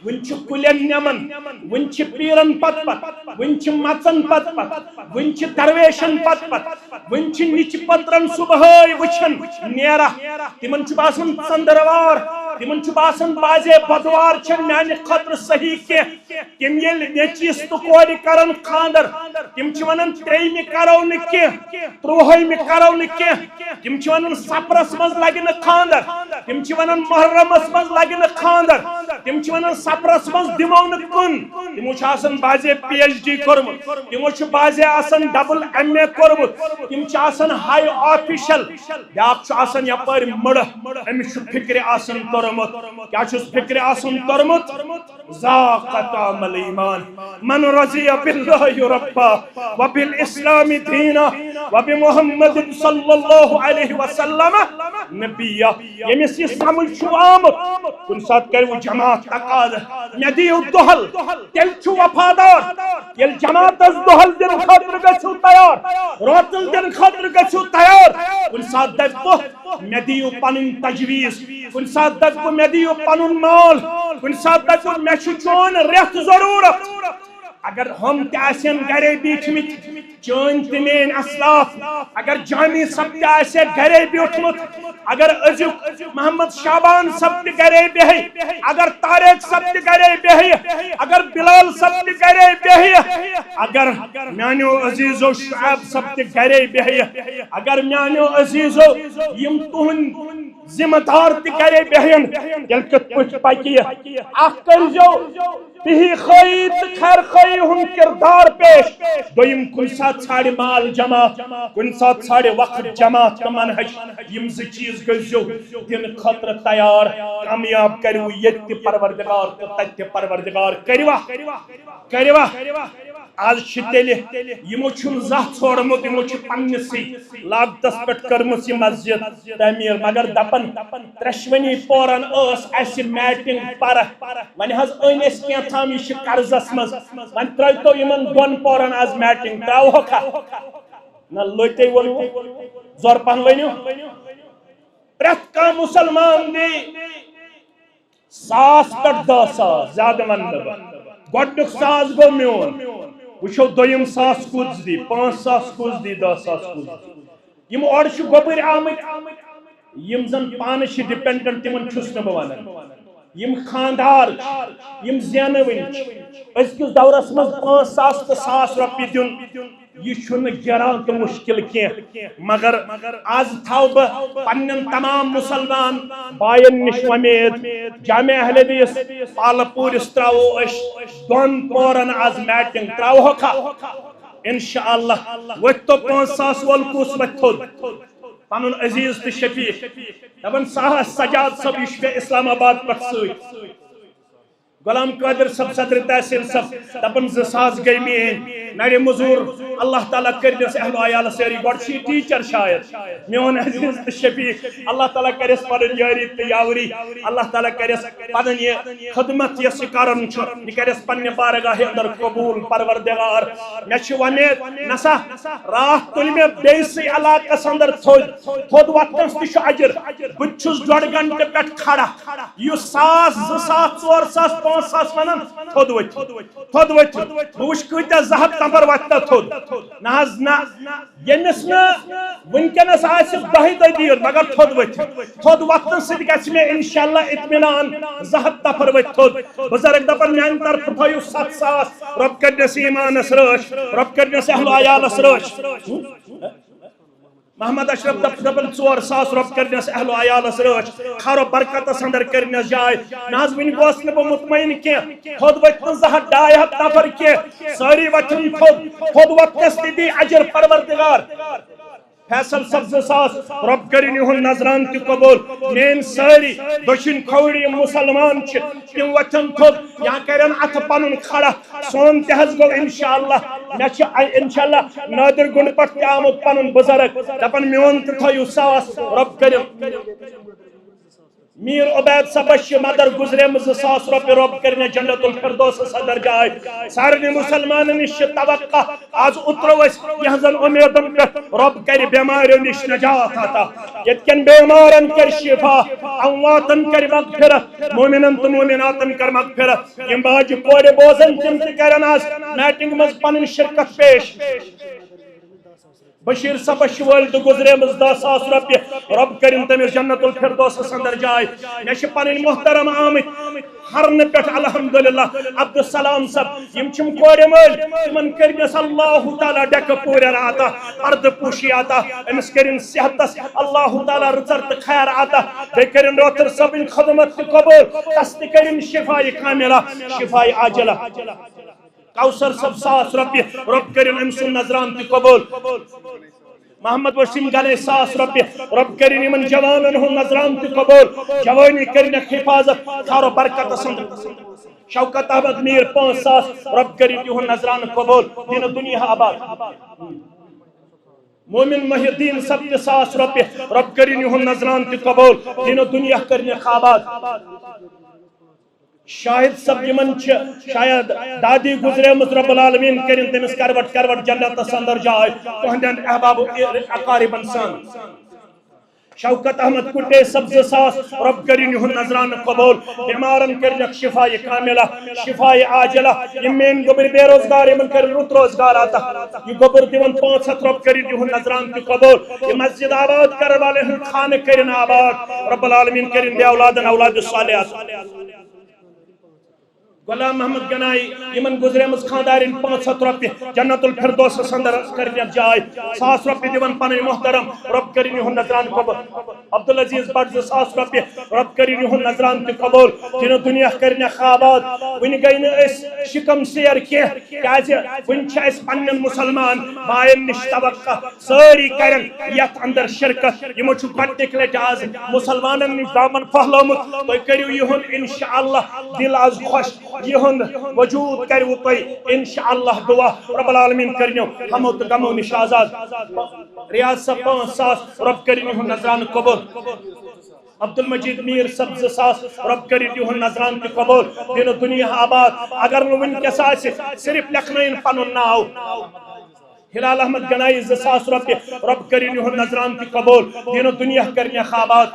وُنہِ چھِ کُلٮ۪ن نٮ۪من، وُنہِ چھِ پیٖرن پتہٕ پتہٕ، وُنہِ چھِ مژن پتہٕ پتہٕ، وُنہِ چھِ درویشن پتہٕ پتہٕ، وُنہِ چھِ نِچہِ پترن صبحٲے وٕچھان نیران۔ تِمن چھُ باسان ژٔنٛدٕروار، تِمن چھُ باسان بازے بۄدوار چھَنہٕ میانہِ خٲطرٕ صحیح کینٛہہ۔ تِم ییٚلہِ نیٚچوِس تہٕ کورِ کرن خانٛدر، تِم چھِ ونان، ترٛیٚیمہِ کرو نہٕ کینٛہہ، ترٛوہٲیمہِ کرو نہٕ کینٛہہ۔ تِم چھِ ونان، صفرس منٛز لگہِ نہٕ خانٛدر۔ تِم چھِ ونان، محرمس منٛز لگہِ نہٕ خانٛدر۔ تِم چھِ ونان، صفرس منٛز دِمو نہٕ کُن۔ تِمو چھُ آسان بعضے پی ایچ ڈی کوٚرمُت، تِمو چھُ بعضے آسان ڈبل ایم اے کوٚرمُت، تِم چھِ آسان ہاے آفیشل۔ بیٛاکھ چھُ آسان یپٲرۍ مٕڑٕ، أمِس چھُ فکرِ آسان توٚرمُت۔ کیٛاہ چھُس فکرِ آسان توٚرمُت؟ ذاق طعم الایمان من رضی باللہ ربا وبالاسلام دینا وبمحمد صلی اللہ علیہ وسلم نبیا۔ ییٚمِس یہِ سمجھ چھُ آمُت، کُنہِ ساتہٕ کرِ وۄنۍ جماعت تقاضہٕ، مےٚ دِیِو دۄہل، تیٚلہِ چھُ وفادار۔ ییٚلہِ جماعتس دۄہل دِنہٕ خٲطرٕ گژھِو تیار، روتل دِنہٕ خٲطرٕ گژھِو تیار، کُنہِ ساتہٕ دپہِ بہٕ، مےٚ دِیِو پنٕنۍ تجویز، کُنہِ ساتہٕ دپہِ بہٕ، مےٚ دِیِو پنُن مال، کُنہِ ساتہٕ دپہِ بہٕ، مےٚ چھُ چون رٮ۪تھ ضروٗرت۔ اگر ہم تہِ آسن گرے بیٖٹھمٕتۍ، چٲنۍ تہٕ میٲنۍ اسلاف، اگر جامی صٲب تہِ آسہِ گرے بیوٗٹھمُت، اگر أزیُک محمد شعبان صٲب تہِ گرے بیہہِ، اگر طارق صٲب تہِ گرے بیہہِ، اگر بلال صٲب تہِ گرے بیہہِ، اگر میانیو عزیزو شعیب صٲب تہِ گرے بیہہِ، اگر میانیو عزیزو یِم تُہنٛد ذمہ دار تہِ گرے بیہن، تیٚلہِ کِتھ پٲٹھۍ پکہِ یہِ؟ اکھ کٔرۍزیو بِہی خٲیی تہٕ خیر خٲیی ہُنٛد کردار پیش۔ دوٚیِم، کُنہِ ساتہٕ ژھانٛڈِ مال جمع، کُنہِ ساتہٕ ژھانٛڈِ وقت جمع تہٕ منہج۔ یِم زٕ چیٖز گٔژھۍزیو دِنہٕ خٲطرٕ تیار۔ کامیاب کٔرِو ییٚتہِ تہِ پروردگار تہٕ تَتہِ تہِ پروردگار۔ کٔرِوا؟ کٔرِوا؟ آز چھِ تیٚلہِ یِمو چھُنہٕ زانٛہہ ژھوڑمُت، یِمو چھِ پننِسٕے لاگتس پٮ۪ٹھ کٔرمٕژ یہِ مسجد تعمیٖر، مگر دپان، ترٛٮ۪شوٕنی پورن ٲس اسہِ میٹنگ پرٕ۔ وۄنۍ حظ أنۍ أسۍ کینٛہہ تام، یہِ چھِ قرضس منٛز، وۄنۍ ترٛٲوتو یِمن دۄن پورن آز میٹنگ، ترٛاوہوکھا؟ نہ، لٔٹۍ ووٚنوٕ، زۄر پہن ؤنِو۔ پرٛٮ۪تھ کانٛہہ مُسلمان دی ساس پٮ۪ٹھ دَہ ساس، زیادٕ وَنہٕ نہٕ بہٕ۔ گۄڈٕنیُک ساس گوٚو میون۔ وٕچھو دوٚیِم ساس کُس دی، پانٛژھ ساس کُس دی، دَہ ساس کُس دی۔ یِم اورٕ چھِ گۄبٕرۍ آمٕتۍ، یِم زَن پانہٕ چھِ ڈِپٮ۪نڈنٹ، تِمَن چھُس نہٕ بہٕ وَنان۔ یِم خانٛدار چھِ، یِم زینہٕ وٕنۍ چھِ۔ أزکِس دورَس منٛز پانٛژھ ساس تہٕ ساس رۄپیہِ دیُن، یہِ چھُنہٕ گران تہٕ مُشکِل کینٛہہ، مگر از تھاو بہٕ پننٮ۪ن تمام مُسلمان باین نِش وۄمید، جامع اہل حدیث پالہٕ پوٗرِس ترٛاوو أسۍ دۄن پورن از میٹنگ، ترٛاوہوکھا؟ انشاءاللہ۔ وۄتھۍ تو پانٛژھ ساس وول کُس وۄتھِ تھوٚد؟ پنُن عزیز تہٕ شفیق۔ دپان، سا حظ سجاد صٲب، یہِ چھُ مےٚ اسلام آباد پٮ۪ٹھ سۭتۍ۔ غلام قادر صٲب، صدر تحصیل صٲب، دپان زٕ ساس گٔے میٲنۍ۔ نرِ مزور، اللہ تعالیٰ کٔرنس اہل و عیال سٲری۔ گۄڈٕ چھُ یہِ ٹیچر شاید، میون عزیز تہٕ شفیق، اللہ تعالیٰ کرٮ۪س پنٕنۍ یٲری تہٕ یاوری، اللہ تعالیٰ کرٮ۪س پنٕنۍ یہِ خدمت یۄس یہِ کران چھُ، یہِ کرٮ۪س پننہِ بارگاہہِ اندر قبول۔ پروردگار، مےٚ چھِ وۄمید، نسا راتھ تُلہِ مےٚ بیٚیہِ سٕے علاقس اندر تھوٚد، تھوٚد وۄتھنس تہِ چھُ اجر۔ بہٕ تہِ چھُس ڈۄڈ گنٹہٕ پٮ۪ٹھ کھڑا، یُس ساس، زٕ ساس، ژور ساس، پانٛژھ ساس ونان، تھوٚد ؤتھِو، تھوٚد ؤتھِو۔ بہٕ وٕچھ کۭتیاہ زٕ ہتھ نفر وۄتھِ تہٕ تھوٚد۔ نہ حظ نہ، ییٚمِس نہٕ وٕنکیٚنس آسہِ دۄہہِ دۄہہِ دیٖن، مگر تھوٚد ؤتھِو۔ تھوٚد وۄتھنہٕ سۭتۍ گژھِ مےٚ انشاءاللہ اطمینان، زٕ ہتھ نفر ؤتھۍ تھوٚد۔ بُزرگ دپان، میانہِ طرفہٕ تھٲیِو ستھ ساس، رۄب کٔرنس ایمانس رٲچھ، رۄب کٔرنس اہل و عیالس رٲچھ۔ محمد اشرف دپ-، دپان، ژور ساس، رۄب کٔرنس اہل و عیالس رٲچھ، خیر و برکتس اندر کٔرنس جاے۔ نہ حظ، وٕنہِ گوس نہٕ بہٕ مطمئن کینٛہہ، تھوٚد ؤتھۍ نہٕ زٕ ہتھ ڈاے ہتھ نفر کینٛہہ، سٲری وۄتھن تھوٚد، تھوٚد وۄتھنس تہِ دی اجر پروردگار۔ فیصل صٲب، زٕ ساس، رۄب کٔرِن یِہُنٛد نذران تہِ قبول۔ میٲنۍ سٲری دٔچھِنۍ کھووٕرۍ یِم مُسلمان چھِ، تِم وۄتھن تھوٚد یا کرن اتھٕ پنُن کھڑا۔ سون تہِ حظ گوٚو انشاءاللہ، مےٚ چھِ انشاءاللہ نادر گُنڈ پٮ۪ٹھ تہِ آمُت پنُن بُزرگ، دپان میون تہِ تھٲیِو ساس، رۄب کٔرِن۔ میٖر عبید صٲبس چھِ مدر گُزریمٕژ زٕ ساس رۄپیہِ، رۄب کٔرِنس جنت الفردوسس اندر جاے۔ سارنٕے مُسلمانن نِش چھِ توقع، از اُترو أسۍ یِہنٛزن اُمیدن پٮ۪ٹھ، رۄب کرِ بٮ۪ماریو نِش نجات عطا۔ ییٚتہِ کٮ۪ن بٮ۪مارن کرِ شفا، امواتن کرِ مغفرت، مومنن تہٕ مومناتن کر مغفرت۔ یِم باجہِ کورِ بوزن، تِم تہِ کرن از میٹنگ منٛز پنٕنۍ شرکت پیش۔ بشیر صٲبس چھِ والدٕ گُزریمٕژ دَہ ساس رۄپیہِ، رۄب کٔرِن تٔمِس جنت الفردوسس اندر جاے۔ مےٚ چھِ پنٕنۍ محترم آمٕتۍ ہرنہٕ پٮ۪ٹھ الحمدللہ، عبدالسلام صٲب، یِم چھِم کورِ مٲلۍ، تِمن کٔرنس اللہ تعالیٰ ڈٮ۪کہٕ پوٗرٮ۪ر عطا، پردٕ پوشی عطا، أمِس کٔرِن صحتس اللہ تعالیٰ رٕژر تہٕ خیر عطا، بیٚیہِ کٔرِن روتھر صٲبٕنۍ خدمت تہِ قبول، تس تہِ کٔرِن شفایہِ کاملہ، شفایہِ عاجلہ۔ کوثر صٲب ساس رۄپیہِ، رۄب کٔرِن أمۍ سُنٛد نذران تہِ قبول۔ محمد وسیم گنے ساس رۄپیہِ، رۄب کٔرِن یِمن جوانن ہُنٛد نذران تہِ قبول۔ جوانی کٔرِنکھ حفاظت، خیر و برکتس اندر۔ شوکت احمد میٖر پانٛژھ ساس، رۄب کٔرِن یِہُنٛد نذران قبول، دیٖن و دُنیا آباد۔ مومن محی الدین صٲب تہِ ساس رۄپیہِ، رۄب کٔرِن یِہُنٛد نذران تہِ قبول، دیٖن و دُنیا کٔرِنکھ آباد۔ شاہد صٲب یِمن چھِ شاید دادی گُزریمٕژ، رب العالمین کٔرِن تٔمِس کروٹ کروٹ جنتس اندر جاے، تُہنٛدٮ۪ن احباب و اقاربن سان۔ شوکت احمد کُٹے صٲب زٕ ساس، رب کٔرِن یِہُنٛد نذرانہٕ قبول، بٮ۪مارن کٔرِنکھ شفایہِ کاملہ، شفایہِ عاجلہ۔ یِم میٲنۍ گوٚبرۍ بے روزگار، یِمن کٔرِن رُت روزگار عطا۔ یہِ گوٚبُر دِوان پانٛژھ ہتھ، رب کٔرِن یِہُنٛد نذرانہٕ تہِ قبول۔ یہِ مسجد آباد کرن والٮ۪ن ہُنٛد خانہٕ کٔرِن آباد، رب العالمین کٔرِن بے اولادن اولاد صالح عطا۔ غلام محمد گنائی، یِمن گُزریمٕژ خاندارِنۍ پانٛژھ ہتھ رۄپیہِ، جنت الفردوسس اندر کٔرنکھ جاے۔ ساس رۄپیہِ دِوان پنٕنۍ محترم، رۄب کٔرِن یِہُنٛد نذرانہٕ قبول۔ عبدالعزیز بٹ زٕ ساس رۄپیہِ، رۄب کٔرِن یِہُنٛد نذرانہٕ تہِ قبول۔ دیٖن و دُنیا کٔرنکھ آباد۔ وُنہِ گٔے نہٕ أسۍ شِکم سیر کینٛہہ، کیازِ وُنہِ چھِ اَسہِ پننٮ۪ن مُسلمان باین نِش توقع۔ سٲری کرن یتھ اندر شرکت۔ یِمو چھُ گۄڈنِکۍ لٹہِ از مُسلمانن نِش دامن پھہلومُت۔ تُہۍ کٔرِو یِہُنٛد انشاءاللہ دل از خۄش۔ یِہُنٛد وجود کروٕ تۄہہِ انشاءاللہ دعا۔ رب العالمین کٔرِنو ہمو تہٕ غمو نِش آزاد۔ ریاض صٲب پانٛژھ ساس، رب کٔرِن یِہُنٛد نذرانہٕ قبول۔ عبدالمجید میٖر صٲب زٕ ساس، رب کٔرِن یِہُنٛد نذرانہٕ تہِ قبول۔ دیٖن و دُنیا آباد۔ اگر نہٕ وُنکیٚس آسہِ، صرف لیکھنٲیِن پنُن ناو۔ ہلال احمد گنائی زٕ ساس رۄپیہِ، رۄب کٔرِن یِہُنٛد نذرانہٕ تہِ قبول، دیٖن و دُنیا کٔرنٮ۪کھ آباد۔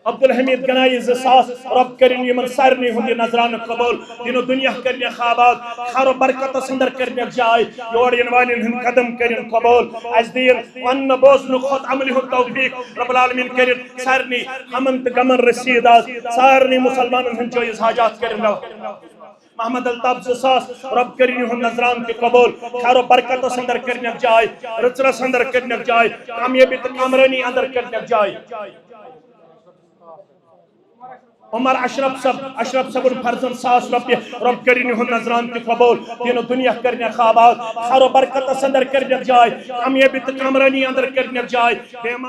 عبدالحمید گنائی زٕ ساس، رۄب کٔرِن یِمن سارنٕے ہُنٛد یہِ نذرانہٕ قبول، دیٖن و دُنیا کٔرنٮ۪کھ آباد، خیر و برکتس اندر کٔرنٮ۪کھ جاے، یور یِنہٕ والٮ۪ن ہُنٛد قدم کٔرِن قبول۔ اَسہِ دِیِن وننہٕ بوزنہٕ کھۄتہٕ عملہِ ہُنٛد توفیق، رب العالمین کٔرِن سارنٕے ہمن تہٕ غمن رسیٖد آز، سارنٕے مُسلمانن ہٕنٛدۍ جٲیز حاجات کٔرِن روا۔ محمد الطاف زٕ ساس، رۄب کٔرِن یِہُنٛد نذرانہٕ تہِ قبول، خیر و برکتس اندر کٔرنٮ۪کھ جاے، رٕژرس اندر کٔرنٮ۪کھ جاے، کامیٲبی تہٕ کامرٲنی اندر کٔرنٮ۪کھ جاے۔ عمر اشرف صٲب، اشرف صٲبُن فرزند ساس رۄپیہِ، رۄب کٔرِن یِہُنٛد نذرانہٕ تہِ قبول، دیٖن و دُنیا کٔرنٮ۪کھ آباد، خیر و برکتس اندر کٔرنٮ۪کھ جاے، کامیٲبی تہٕ کامرٲنی اندر کٔرنٮ۪کھ جاے، بیمار